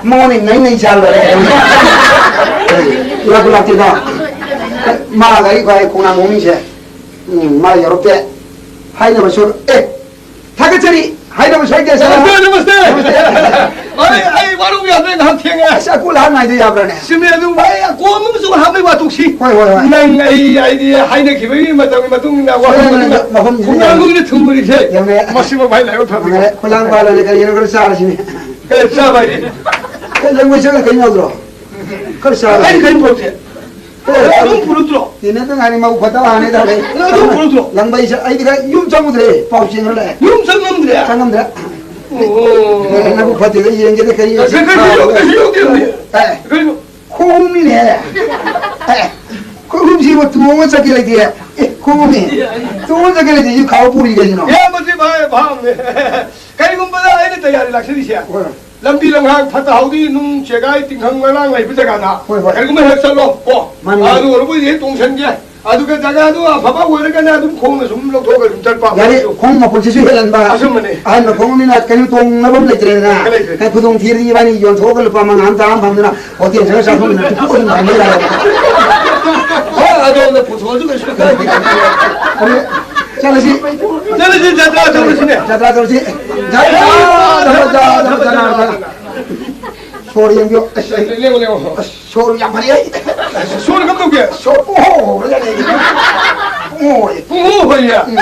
ꯃꯉꯣꯟꯗ ꯅꯩ ꯅꯩ ꯆꯥ ꯂꯣꯏꯔꯦ꯫ ꯂꯥꯛꯄꯨ ꯂꯥꯛꯇꯦꯗ꯫ ꯃꯥꯒ ꯑꯩꯒ ꯈꯣꯡꯅꯥꯡ ꯃꯃꯤꯡꯁꯦ꯫ ꯎꯝ, ꯃꯥ ꯌꯥꯎꯔꯛꯇꯦ꯫ ꯍꯥꯏꯅꯕ ꯁꯣꯏ-, ꯑꯦ, ꯊꯥꯒꯠꯆꯔꯤ꯫ ꯍꯥꯏꯅꯕ ꯁꯣꯏꯗꯦ, ꯁꯥꯔ꯫ ꯅꯃꯁꯇꯦ, ꯅꯃꯁꯇꯦ꯫ ꯅꯃꯁꯇꯦ꯫ ꯑꯩ, ꯑꯩ ꯋꯥꯔꯧꯕ ꯌꯥꯗ꯭ꯔꯦ, ꯉꯥꯏꯍꯥꯛ ꯊꯦꯡꯉꯦ꯫ ꯑꯁ, ꯑꯀꯣꯜ ꯑꯍꯥꯟ ꯉꯥꯏꯗ ꯌꯥꯕ꯭ꯔꯥꯅꯦ? ꯆꯨꯝꯃꯦ, ꯑꯗꯨ ꯑꯩ ꯑꯀꯣꯝ ꯑꯃꯁꯨ ꯍꯥꯞꯄꯩ ꯋꯥꯊꯣꯛꯁꯤ꯫ ꯍꯣꯏ, ꯍꯣꯏ, ꯍꯣꯏ꯫ ꯅꯪ ꯑꯩ ꯍꯥꯏꯗꯤ ꯍꯥꯏꯅꯈꯤꯕꯒꯤ ꯃꯇꯝꯒꯤ ꯃꯇꯨꯡ ꯏꯟꯅ ꯍꯣꯏ, ꯋꯥꯐꯝ ꯍꯣꯏ, ꯑꯗꯨꯅ ꯍꯣꯏ, ꯃꯐꯝꯁꯤꯗ ꯈꯣꯡꯅꯥꯡ ꯌꯥꯝꯅ ꯃꯅꯨꯡꯗ ꯊꯨꯡꯕꯔꯤꯁꯦ꯫ ꯌꯥꯝꯅ ꯃꯁꯤꯃ ꯚꯥꯏ ꯂꯥꯏꯕꯛ ꯐꯕ꯫ ꯌꯥꯝꯅ ꯈꯣꯂꯥꯡ ꯄꯥꯜꯂꯅꯤ ꯀꯔꯤꯅꯣ ꯈꯔ ꯆꯥꯔꯁꯤꯅꯦ꯫ ꯀꯩ ꯆꯥꯕ ꯍꯥꯏꯗꯤ? ꯑꯦ, ꯂꯪꯕꯩ ꯆꯠꯂ ꯀꯩꯅꯣ ꯌꯥꯎꯗ꯭ꯔꯣ? ꯈꯔ ꯆꯥꯔꯁꯤ꯫ ꯑꯩ ꯀꯩꯅꯣ ꯄꯨꯔꯛꯇꯦ꯫ ꯑꯦ, ꯑꯗꯨꯝ ꯄꯨꯔꯛꯇ꯭ꯔꯣ? ꯇꯤꯟꯅꯗ ꯉꯥꯏꯔꯤ ꯃꯧ ꯐꯠꯇꯕ ꯍꯥꯟꯅꯩ ꯇꯧꯔꯦ꯫ ꯑꯗꯨꯝ ꯄꯨꯔꯛꯇ꯭ꯔꯣ? ꯂꯪꯕꯩ ꯆꯠ-, ꯑꯩꯗꯤ ꯈꯔ ꯌꯨꯝ ꯆꯪꯉꯨꯗ꯭ꯔꯦ, ꯄꯥꯎ ꯆꯦꯟ ꯈꯔ ꯂꯥꯛꯑꯦ꯫ ꯌꯨꯝ ꯆꯪꯉꯝꯗ꯭ꯔꯦ? ꯆꯪꯉꯝꯗ꯭ꯔꯦ꯫ ꯑꯣ꯫ ꯅꯕꯨꯛ ꯐꯠꯇꯦꯗ ꯌꯦꯡꯒꯦꯗ ꯀꯔꯤ ꯀꯩꯁꯨ, ꯀꯩꯁꯨ ꯌꯧꯗꯦ, ꯀꯩꯁꯨ ꯌꯧꯗꯦ꯫ ꯑꯦ꯫ ꯀꯩꯅꯣ? ꯈꯣꯡꯎꯞꯅꯤꯅꯦ꯫ ꯑꯦ, ꯈꯣꯡꯎꯞꯁꯤꯕꯨ ꯇꯣꯡꯉ ꯆꯠꯀꯦ ꯂꯩꯇꯦ꯫ ꯑꯦ, ꯈꯣꯡꯎꯞꯅꯤ꯫ ꯇꯣꯡꯉ ꯆꯠꯀꯦ ꯂꯩꯇꯦ, ꯁꯤ ꯈꯥꯎ ꯄꯨꯔꯤ ꯀꯩꯒꯤꯅꯣ? ꯏꯌꯥꯝꯕꯁꯤ ꯚꯥꯏ ꯚꯥꯕꯅꯦ꯫ ꯀꯔꯤꯒꯨꯝꯕꯗ ꯑꯩꯅ ꯇꯌꯥꯔꯤ ꯂꯥꯛꯆꯔꯤꯁꯦ꯫ ꯍꯣꯏ꯫ ꯂꯝꯕꯤ ꯂꯝꯍꯥꯡ ꯐꯠꯇ ꯍꯥꯎꯗꯤ ꯅꯨꯡ ꯆꯦꯒꯥꯏ ꯇꯤꯡꯈꯪ ꯃꯔꯥꯡ ꯂꯩꯕ ꯖꯒꯥꯗ꯫ ꯍꯣꯏ, ꯍꯣꯏ꯫ ꯀꯔꯤꯒꯨꯝꯕ ꯍꯦꯛ ꯆꯠꯂꯣ ꯀꯣ꯫ ꯃꯥꯅꯤ, ꯃꯥꯅꯤ꯫ ꯑꯗꯨ ꯑꯣꯏꯔꯕꯨꯗꯤ ꯍꯦꯛ ꯇꯣꯡꯁꯟꯒꯦ꯫ ꯑꯗꯨꯒ ꯖꯒꯥꯗꯨ ꯑꯐꯕ ꯑꯣꯏꯔꯒꯅ ꯑꯗꯨꯝ ꯈꯣꯡꯅ ꯁꯨꯝ ꯂꯧꯊꯣꯛꯑꯒ ꯑꯗꯨꯝ ꯆꯠꯄ꯫ ꯌꯥꯔꯦ, ꯈꯣꯡ ꯃꯈꯨꯠꯁꯤꯁꯨ ꯍꯦꯜꯍꯟꯕ꯫ ꯑꯆꯨꯝꯕꯅꯦ꯫ ꯑꯍꯟ ꯃꯈꯣꯡꯅꯤꯅ ꯀꯩꯅꯣ ꯇꯣꯡꯅꯕ ꯑꯃ ꯂꯩꯇ꯭ꯔꯦꯗꯅ꯫ ꯂꯩꯇ꯭ꯔꯦ꯫ ꯀꯩ ꯈꯨꯗꯣꯡ ꯊꯤꯔꯗꯤ ꯏꯕꯥꯅꯤ ꯌꯣꯟꯊꯣꯛꯑꯒ ꯂꯨꯄꯥ ꯃꯉꯥ ꯑꯃ ꯇꯔꯥ ꯑꯃ ꯐꯪꯗꯅ ꯍꯣꯇꯦꯜ ꯆꯠꯂꯒ ꯆꯥꯊꯣꯛꯃꯤꯟꯅ ꯆꯨꯞꯄ ꯑꯗꯨꯝ ꯊꯝꯕ ꯌꯥꯔꯦ꯫ ꯍꯣꯏ, ꯑꯗꯣꯝꯗ ꯄꯨꯊꯣꯛꯑꯁꯨ ꯀꯩꯁꯨ ꯀꯥꯏꯗꯦ꯫ ꯑꯗꯨ ꯆꯠꯂꯁꯤ꯫ ꯆꯠꯂꯁꯤ, ꯖꯇ꯭ꯔꯥ ꯇꯧꯔꯁꯤꯅꯦ꯫ ꯖꯇ꯭ꯔꯥ ꯇꯧꯔꯁꯤ꯫ ꯖꯇ꯭ꯔꯥ, ꯖꯇ꯭ꯔꯥ, ꯖꯇ꯭ꯔꯥ, ꯖꯇ꯭ꯔꯥ꯫ ꯁꯣꯔ ꯌꯦꯡꯕꯤꯌꯣ꯫ ꯑꯁ, ꯑꯩ ꯂꯦꯡꯉꯣ, ꯂꯦꯡꯉꯣ꯫ ꯑꯁ, ꯁꯣꯔ ꯌꯥꯝ ꯍꯜꯂꯦ ꯑꯩ꯫ ꯁꯣꯔ ꯀꯝꯗꯧꯒꯦ? ꯁꯣꯔ ꯄꯨꯡꯍꯣ ꯍꯣꯕꯖꯥꯠꯅꯤ ꯑꯩꯗꯤ꯫ ꯄꯨꯡꯍꯣ ꯍꯣꯏ꯫ ꯄꯨꯡꯍꯣ ꯍꯣꯏꯌꯦ꯫ ꯎꯝ꯫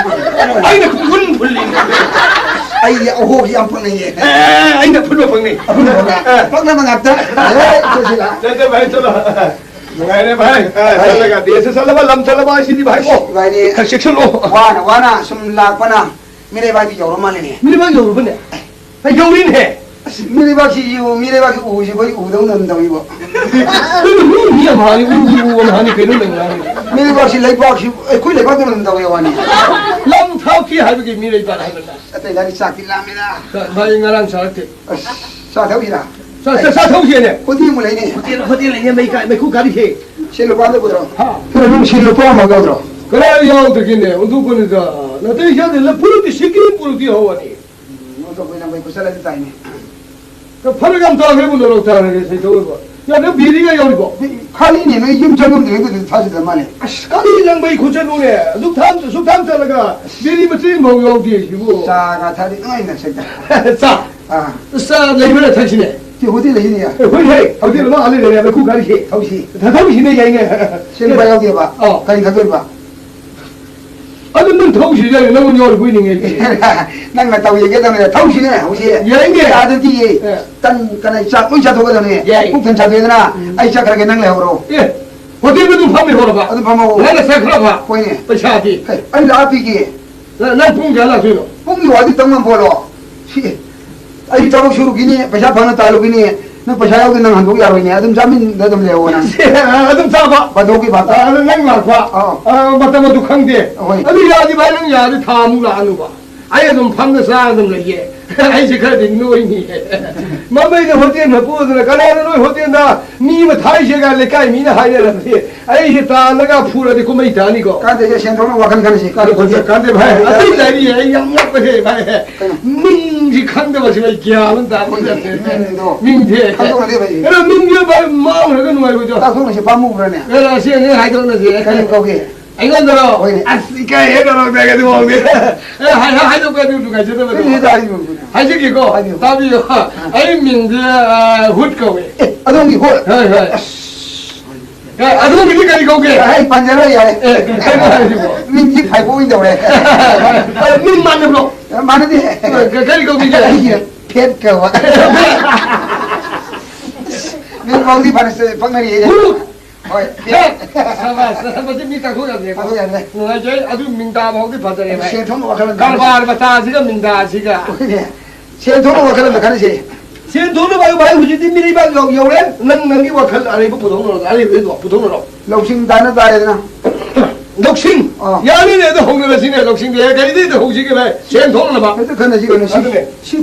ꯑꯩꯅ ꯄꯨꯡꯐꯨꯟ ꯐꯨꯜꯂꯤ꯫ ꯑꯩꯗꯤ ꯑꯍꯣꯕꯁꯤ ꯌꯥꯝ ꯄꯛꯅꯩꯌꯦ꯫ ꯑꯦ, ꯑꯩꯅ ꯐꯨꯟꯕ ꯄꯛꯅꯩ꯫ ꯑꯐꯨꯟꯕ ꯄꯛꯅꯩ꯫ ꯑꯦ꯫ ꯄꯛꯅꯕ ꯉꯥꯛꯇ꯫ ꯑꯦ, ꯆꯠꯁꯤꯔꯥ? ꯆꯠ-, ꯆꯠ-, ꯚꯥꯏ, ꯆꯠꯂꯣ꯫ ꯅꯨꯡꯉꯥꯏꯔꯦ, ꯚꯥꯏ꯫ ꯑꯦ, ꯚꯥꯏ꯫ ꯆꯠꯂꯒ, ꯗꯦꯁꯇ ꯆꯠꯂꯕ, ꯂꯝ ꯆꯠꯂꯕ ꯍꯥꯏꯁꯤꯗꯤ, ꯚꯥꯏ, ꯀꯣ꯫ ꯚꯥꯏꯅꯦ꯫ ꯈꯔ ꯆꯦꯛꯁꯤꯜꯂꯣ꯫ ꯋꯥꯅ, ꯋꯥꯅ ꯁꯨꯝ ꯂꯥꯛꯄꯅ ꯃꯤꯔꯩꯕꯥꯛꯇꯤ ꯌꯧꯔ ꯃꯥꯜꯂꯦꯅꯦ꯫ ꯃꯤꯔꯩꯕꯥꯛ ꯌꯧꯔꯕꯅꯦ? ꯑꯦ, ꯌꯧꯔꯤꯅꯦ꯫ ꯑꯁ, ꯃꯤꯔꯩꯕꯥꯛꯁꯤ ꯌꯦꯡꯉꯨ, ꯃꯤꯔꯩꯕꯥꯛꯀꯤ ꯎꯁꯤ ꯑꯩꯈꯣꯏ ꯎꯗꯧꯅ ꯑꯗꯨꯝ ꯇꯧꯏꯕꯣ꯫ ꯀꯩꯅꯣ, ꯃꯤ, ꯃꯤ ꯑꯃ ꯍꯥꯏꯅꯤ, ꯎ, ꯎ, ꯎ ꯑꯃ ꯍꯥꯏꯅꯤ, ꯀꯩꯅꯣ ꯅꯪ ꯉꯥꯡꯉꯤꯗꯣ? ꯃꯤꯔꯩꯕꯥꯛꯁꯤ ꯂꯩꯕꯥꯛꯁꯤ ꯑꯩꯈꯣꯏ ꯂꯩꯕꯥꯛꯇꯧꯅ ꯑꯗꯨꯝ ꯇꯧꯏ ꯋꯥꯅꯤ꯫ ꯂꯝ ꯊꯥꯎꯈꯤ ꯍꯥꯏꯕꯒꯤ ꯃꯤꯔꯩꯕꯥꯛ ꯍꯥꯏꯕꯅ꯫ ꯑꯇꯩ ꯂꯥꯏꯔꯤ ꯆꯥꯛꯇꯤ ꯂꯥꯝꯃꯦꯗ꯫ ꯆꯥ-, ꯃꯥꯗꯤ ꯉꯔꯥꯡ ꯆꯥꯔꯛꯇꯦ꯫ ꯑꯁ, ꯆꯥ ꯊꯛꯎꯁꯤꯔꯥ? ꯆꯥ-, ꯆꯥ-, ꯆꯥ ꯊꯛꯎꯁꯤꯅꯦ꯫ ꯍꯣꯇꯦꯜ ꯑꯃ ꯂꯩꯅꯦ꯫ ꯍꯣꯇꯦꯜ, ꯍꯣꯇꯦꯜ ꯂꯩꯅꯦ, ꯃꯩ ꯀꯥ-, ꯃꯩꯈꯨ ꯀꯥꯔꯤꯁꯦ꯫ ꯁꯤ ꯂꯨꯄꯥ ꯑꯝꯇ ꯄꯨꯊꯣꯔꯛꯑꯣ꯫ ꯍꯥ? ꯀꯩꯅꯣ, ꯁꯤ ꯂꯨꯄꯥ ꯑꯃ ꯌꯥꯎꯗ꯭ꯔꯣ? ꯀꯗꯥꯏ ꯌꯥꯎꯗ꯭ꯔꯒꯦꯅꯦ? ꯑꯣꯟꯊꯣꯛꯄꯅꯤꯗ꯫ ꯅꯥꯇꯩ ꯆꯥꯗꯦ, ꯂꯐꯨ ꯅꯠꯇꯦ, ꯁꯤꯀꯤ ꯄꯨꯔꯛꯇꯤ ꯍꯧꯔꯅꯤ꯫ ꯎꯝ, ꯑꯣꯟꯊꯣꯛꯄꯅꯤ, ꯅꯪ ꯃꯩ ꯈꯨꯠꯁꯜꯂꯗꯤ ꯇꯥꯏꯅꯦ꯫ ꯐꯔꯛ ꯌꯥꯝ ꯇꯥꯈ꯭ꯔꯦꯕꯨ, ꯅꯣꯔꯣꯛ ꯇꯥꯈ꯭ꯔꯦ, ꯁꯤ ꯇꯧꯔꯤꯕꯣ꯫ ꯌꯥ, ꯅꯪ ꯕꯤꯔꯤꯒ ꯌꯥꯎꯔꯤꯕꯣ? ꯈꯜꯂꯤꯅꯦ, ꯅꯣꯏ ꯌꯨꯝ ꯆꯪꯉꯝꯗ꯭ꯔꯤꯉꯩꯗꯨꯗ ꯊꯥꯖꯗ ꯃꯥꯜꯂꯦ꯫ ꯑꯁ, ꯀꯔꯤ ꯂꯪꯕꯩ ꯈꯨꯠꯆꯠꯅꯣꯅꯦ? ꯑꯗꯨꯛ ꯊꯥꯝ-, ꯑꯁꯨꯛ ꯊꯥꯝ ꯆꯠꯂꯒ ꯕꯤꯔꯤ ꯃꯆꯦꯠ ꯑꯃꯐꯥꯎ ꯌꯥꯎꯗꯦ ꯁꯤꯕꯨ꯫ ꯆꯥꯒ ꯊꯛꯑꯗꯤ ꯅꯨꯡꯉꯥꯏꯅ ꯆꯠꯇ꯫ ꯆꯥ? ꯑꯥ꯫ ꯆꯥ ꯂꯩꯕ꯭ꯔꯥ ꯊꯛꯁꯤꯅꯦ? ꯁꯤ ꯍꯣꯇꯦꯜ ꯂꯩꯁꯤꯅꯦ꯫ ꯑꯦ, ꯍꯣꯏ, ꯍꯦ, ꯍꯣꯇꯦꯜ ꯑꯃ ꯑꯥ ꯂꯩꯔꯦ, ꯃꯩꯈꯨ ꯀꯥꯔꯤꯁꯦ꯫ ꯊꯧꯁꯤ꯫ ꯊ-, ꯊꯧꯁꯤꯅꯦ, ꯌꯥꯏꯅꯦ꯫ ꯁꯦꯝꯕ ꯌꯥꯎꯗꯦꯕ? ꯑꯥ꯫ ꯀꯔꯤ ꯊꯛꯇꯣꯏꯕ? ꯑꯗꯨ ꯅꯪ ꯊꯧꯁꯤ ꯌꯥꯏꯅꯦ, ꯅꯪꯉꯣꯟꯗ ꯌꯥꯎꯔꯤꯕꯣꯏ ꯅꯤꯡꯉꯦ꯫ ꯅꯪꯅ ꯇꯧ ꯌꯦꯡꯒꯦ ꯇꯧꯅꯦ, ꯊꯧꯁꯤꯅꯦ, ꯍꯧꯁꯤ꯫ ꯌꯥꯏꯅꯦ꯫ ꯌꯥꯗꯗꯤ꯫ ꯑꯦ꯫ ꯇꯟ, ꯀꯅꯥ, ꯆꯥꯛ ꯂꯣꯏ ꯆꯥꯊꯣꯛꯀꯗꯕꯅꯦ꯫ ꯌꯥꯏ꯫ ꯄꯨꯛ ꯊꯟ ꯆꯥꯊꯣꯛꯑꯦꯗꯅ, ꯎꯝ꯫ ꯑꯩ ꯆꯠꯈ꯭ꯔꯒꯦ, ꯅꯪ ꯂꯩꯍꯧꯔꯣ꯫ ꯑꯦ, ꯍꯣꯇꯦꯜꯗ ꯑꯗꯨꯝ ꯐꯝꯃꯤ ꯍꯧꯔꯕ? ꯑꯗꯨꯝ ꯐꯝꯍꯧꯔꯣ꯫ ꯅꯪꯅ ꯆꯠꯈ꯭ꯔꯕ? ꯍꯣꯏꯅꯦ꯫ ꯄꯩꯁꯥꯗꯤ? ꯑꯦ, ꯑꯩ ꯂꯥꯛꯑ ꯄꯤꯒꯦ꯫ ꯅ-, ꯅꯪ ꯄꯨꯡ ꯀꯌꯥ ꯂꯥꯛꯇꯣꯏꯅꯣ? ꯄꯨꯡꯒꯤ ꯋꯥꯗꯤ ꯇꯝ ꯉꯝꯄꯣꯠꯂꯣ꯫ ꯁꯤ, ꯑꯩ ꯊꯕꯛ ꯁꯨꯔꯨꯈꯤꯅꯤ, ꯄꯩꯁꯥ ꯐꯪꯅ ꯇꯥꯜꯂꯨꯈꯤꯅꯤ, ꯅꯪ ꯄꯩꯁꯥ ꯌꯥꯎꯗꯦ, ꯅꯪ ꯍꯟꯗꯣꯛ ꯌꯥꯔꯣꯏꯅꯦ, ꯑꯗꯨꯝ ꯆꯥꯃꯤꯟꯗ ꯑꯗꯨꯝ ꯂꯩꯍꯧꯕ ꯅꯪ꯫ ꯑꯗꯨꯝ ꯆꯥꯕ? ꯕꯟꯗꯣꯛꯀꯤ ꯚꯥꯞꯇ꯫ ꯑ, ꯑꯗꯨ ꯅꯪ ꯂꯥꯛꯄ? ꯑꯥ꯫ ꯑ, ꯃꯇꯝ ꯑꯗꯨ ꯈꯪꯗꯦ꯫ ꯍꯣꯏ꯫ ꯑꯗꯨ ꯌꯥꯔꯗꯤ ꯚꯥꯏ, ꯅꯪ ꯌꯥꯔꯗꯤ ꯊꯥ ꯑꯃꯨꯛ ꯂꯥꯛꯑꯅꯨꯕ꯫ ꯑꯩ ꯑꯗꯨꯝ ꯐꯝꯗ ꯆꯥꯔ ꯑꯗꯨꯝ ꯂꯩꯌꯦ꯫ ꯑꯩꯁꯦ ꯈꯔꯗꯤ ꯅꯣꯏꯅꯤ꯫ ꯃꯃꯩꯗ ꯍꯣꯇꯦꯜ ꯃꯄꯨꯗꯨꯅ, "ꯀꯅꯥꯅꯣ ꯅꯣꯏ ꯍꯣꯇꯦꯜꯗ ꯃꯤ ꯑꯃ ꯊꯥꯏꯁꯦꯒ?" ꯂꯩꯀꯥꯏ ꯃꯤꯅ ꯍꯥꯏꯅꯔꯕꯅꯤ꯫ ꯑꯩꯁꯦ ꯇꯥꯜꯂꯒ ꯐꯨꯔꯗꯤ ꯀꯨꯝꯍꯩ ꯇꯥꯅꯤꯀꯣ꯫ ꯀꯥꯟꯗꯦꯁꯦ, ꯁꯦꯟ ꯊꯣꯛꯅ ꯋꯥꯈꯜ ꯈꯟꯁꯤ꯫ ꯀꯥꯟꯗꯦ, ꯀꯥꯟꯗꯦ ꯚꯥꯏ꯫ ꯑꯇꯩ ꯂꯥꯏꯔꯤ, ꯑꯩ ꯌꯥꯝ ꯉꯛꯄꯁꯦ ꯚꯥꯏ꯫ ꯀꯩꯅꯣ? ꯃꯤꯡꯁꯤ ꯈꯪꯗꯕꯁꯤꯅ ꯑꯩ ꯒ꯭ꯌꯥꯟ ꯑꯃ ꯇꯥꯕ ꯍꯣꯏꯅꯦ, ꯅꯠꯇꯦ꯫ ꯃꯤꯡꯗꯣ ꯃꯤꯡꯁꯦ꯫ ꯈꯪꯗꯣꯛꯅꯗꯦ ꯚꯥꯏ꯫ ꯀꯩꯅꯣ, ꯃꯤꯡꯁꯦ ꯚꯥꯏ ꯃꯥꯡꯈ꯭ꯔꯒ ꯅꯨꯡꯉꯥꯏꯔꯣꯏꯗ꯭ꯔꯣ? ꯇꯥꯊꯣꯛꯅꯁꯤ ꯄꯥꯝꯃꯨꯕ꯭ꯔꯅꯦ? ꯀꯩꯅꯣ, ꯑꯁꯦꯡ ꯑꯁꯦꯡ ꯍꯥꯏꯗꯣꯛꯅꯁꯦ꯫ ꯀꯔꯤ ꯀꯧꯒꯦ? ꯑꯩꯉꯣꯟꯗꯔꯣ? ꯍꯣꯏꯅꯦ꯫ ꯑꯁ, ꯏꯀꯥꯏꯍꯦ, ꯀꯩꯅꯣ, ꯀꯩꯅꯣ, ꯑꯗꯨ ꯐꯥꯎꯗꯤ꯫ ꯑꯦ, ꯍꯥꯏ-, ꯍꯥꯏ-, ꯍꯥꯏꯗꯣꯛꯄ ꯑꯗꯨ ꯅꯨꯡꯉꯥꯏꯖꯗꯕꯗꯣ꯫ ꯀꯔꯤ ꯍꯥꯏꯗꯣꯛ-, ꯍꯥꯏꯗꯣꯛ-, ꯍꯥꯏꯗꯣꯛ-, ꯍꯥꯏꯖꯒꯦꯀꯣ, ꯍꯥꯏꯕꯤꯌꯨ꯫ ꯇꯥꯕꯤꯌꯨ꯫ ꯑꯥ꯫ ꯑꯩ ꯃꯤꯡꯁꯦ, ꯑ, ꯍꯨꯠ ꯀꯧꯋꯦ꯫ ꯑꯦ, ꯑꯗꯣꯝꯒꯤ ꯍꯨꯠ? ꯍꯣꯏ, ꯍꯣꯏ꯫ ꯑꯁ꯫ ꯑꯦ, ꯑꯗꯣꯝꯒꯤꯗꯤ ꯀꯔꯤ ꯀꯧꯒꯦ? ꯑꯩ ꯄꯟꯖꯔꯣꯏ, ꯌꯥꯔꯦ꯫ ꯑꯦ, ꯀꯩꯅꯣ ꯍꯥꯏꯁꯤꯕꯣ? ꯃꯤꯡꯁꯤ ꯐꯥꯏꯕꯣꯛ ꯑꯣꯏꯅ ꯇꯧꯔꯦ꯫ ꯑ, ꯃꯤꯡ ꯃꯥꯟꯅꯕ꯭ꯔꯣ? ꯑ, ꯃꯥꯟꯅꯗꯦ꯫ ꯑ, ꯀ-, ꯀꯔꯤ ꯀꯧꯕꯤꯒꯦ? ꯑꯩꯒꯤ ꯐꯦꯠ ꯀꯧꯕ꯫ ꯃꯤꯡ ꯐꯥꯎꯗꯤ ꯐꯅ ꯄꯛꯅꯔꯤꯌꯦ꯫ ꯍꯨꯠ! ꯍꯣꯏ꯫ ꯍꯦ! ꯁꯕꯥꯁ, ꯃꯁꯤ ꯃꯤ ꯇꯥꯛꯊꯣꯛ ꯌꯥꯗ꯭ꯔꯦꯀꯣ꯫ ꯇꯥꯛꯊꯣꯛ ꯌꯥꯗ꯭ꯔꯦ꯫ ꯅꯨꯡꯉꯥꯏꯖꯩ, ꯑꯗꯨ ꯃꯤꯡ ꯇꯥꯕ ꯐꯥꯎꯗꯤ ꯐꯖꯔꯦ, ꯚꯥꯏ꯫ ꯁꯦꯟ ꯊꯣꯛꯅ ꯋꯥꯈꯜ ꯑꯃ ꯈꯜꯂꯁꯤ꯫ ꯀꯔꯕꯥꯔ ꯃꯆꯥꯁꯤꯒ ꯃꯤꯡꯗꯥꯁꯤꯒ꯫ ꯍꯣꯏꯅꯦ꯫ ꯁꯦꯟ ꯊꯣꯛꯅ ꯋꯥꯈꯜ ꯑꯃ ꯈꯜꯂꯁꯤ꯫ ꯁꯦꯟ ꯊꯣꯛꯅꯕ ꯍꯥꯏꯌꯨ, ꯚꯥꯏ, ꯍꯧꯖꯤꯛꯇꯤ ꯃꯤꯔꯩꯕꯥꯛ ꯌꯧ-, ꯌꯧꯔꯦ꯫ ꯅꯪ, ꯅꯪꯒꯤ ꯋꯥꯈꯜ ꯑꯔꯩꯕ ꯄꯨꯊꯣꯛꯅꯔꯣ, ꯑꯔꯩꯕꯗꯣ ꯄꯨꯊꯣꯛꯅꯔꯣ꯫ ꯂꯧꯁꯤꯡ ꯇꯥꯟꯅ ꯇꯥꯔꯦꯗꯅ꯫ ꯂꯧꯁꯤꯡ? ꯑꯥ꯫ ꯌꯥꯅꯤꯅꯦ, ꯑꯗꯣ ꯍꯧꯅꯔꯁꯤꯅꯦ, ꯂꯧꯁꯤꯡꯗꯤ꯫ ꯑꯦ, ꯀꯔꯤꯗꯩꯗ ꯍꯧꯁꯤꯒꯦ, ꯚꯥꯏ? ꯁꯦꯟ ꯊꯣꯛꯅꯕ꯫ ꯍꯦꯛꯇ ꯈꯟꯅꯁꯤ ꯀꯩꯅꯣ, ꯁꯤ, ꯑꯗꯨꯅꯦ꯫ ꯁꯤ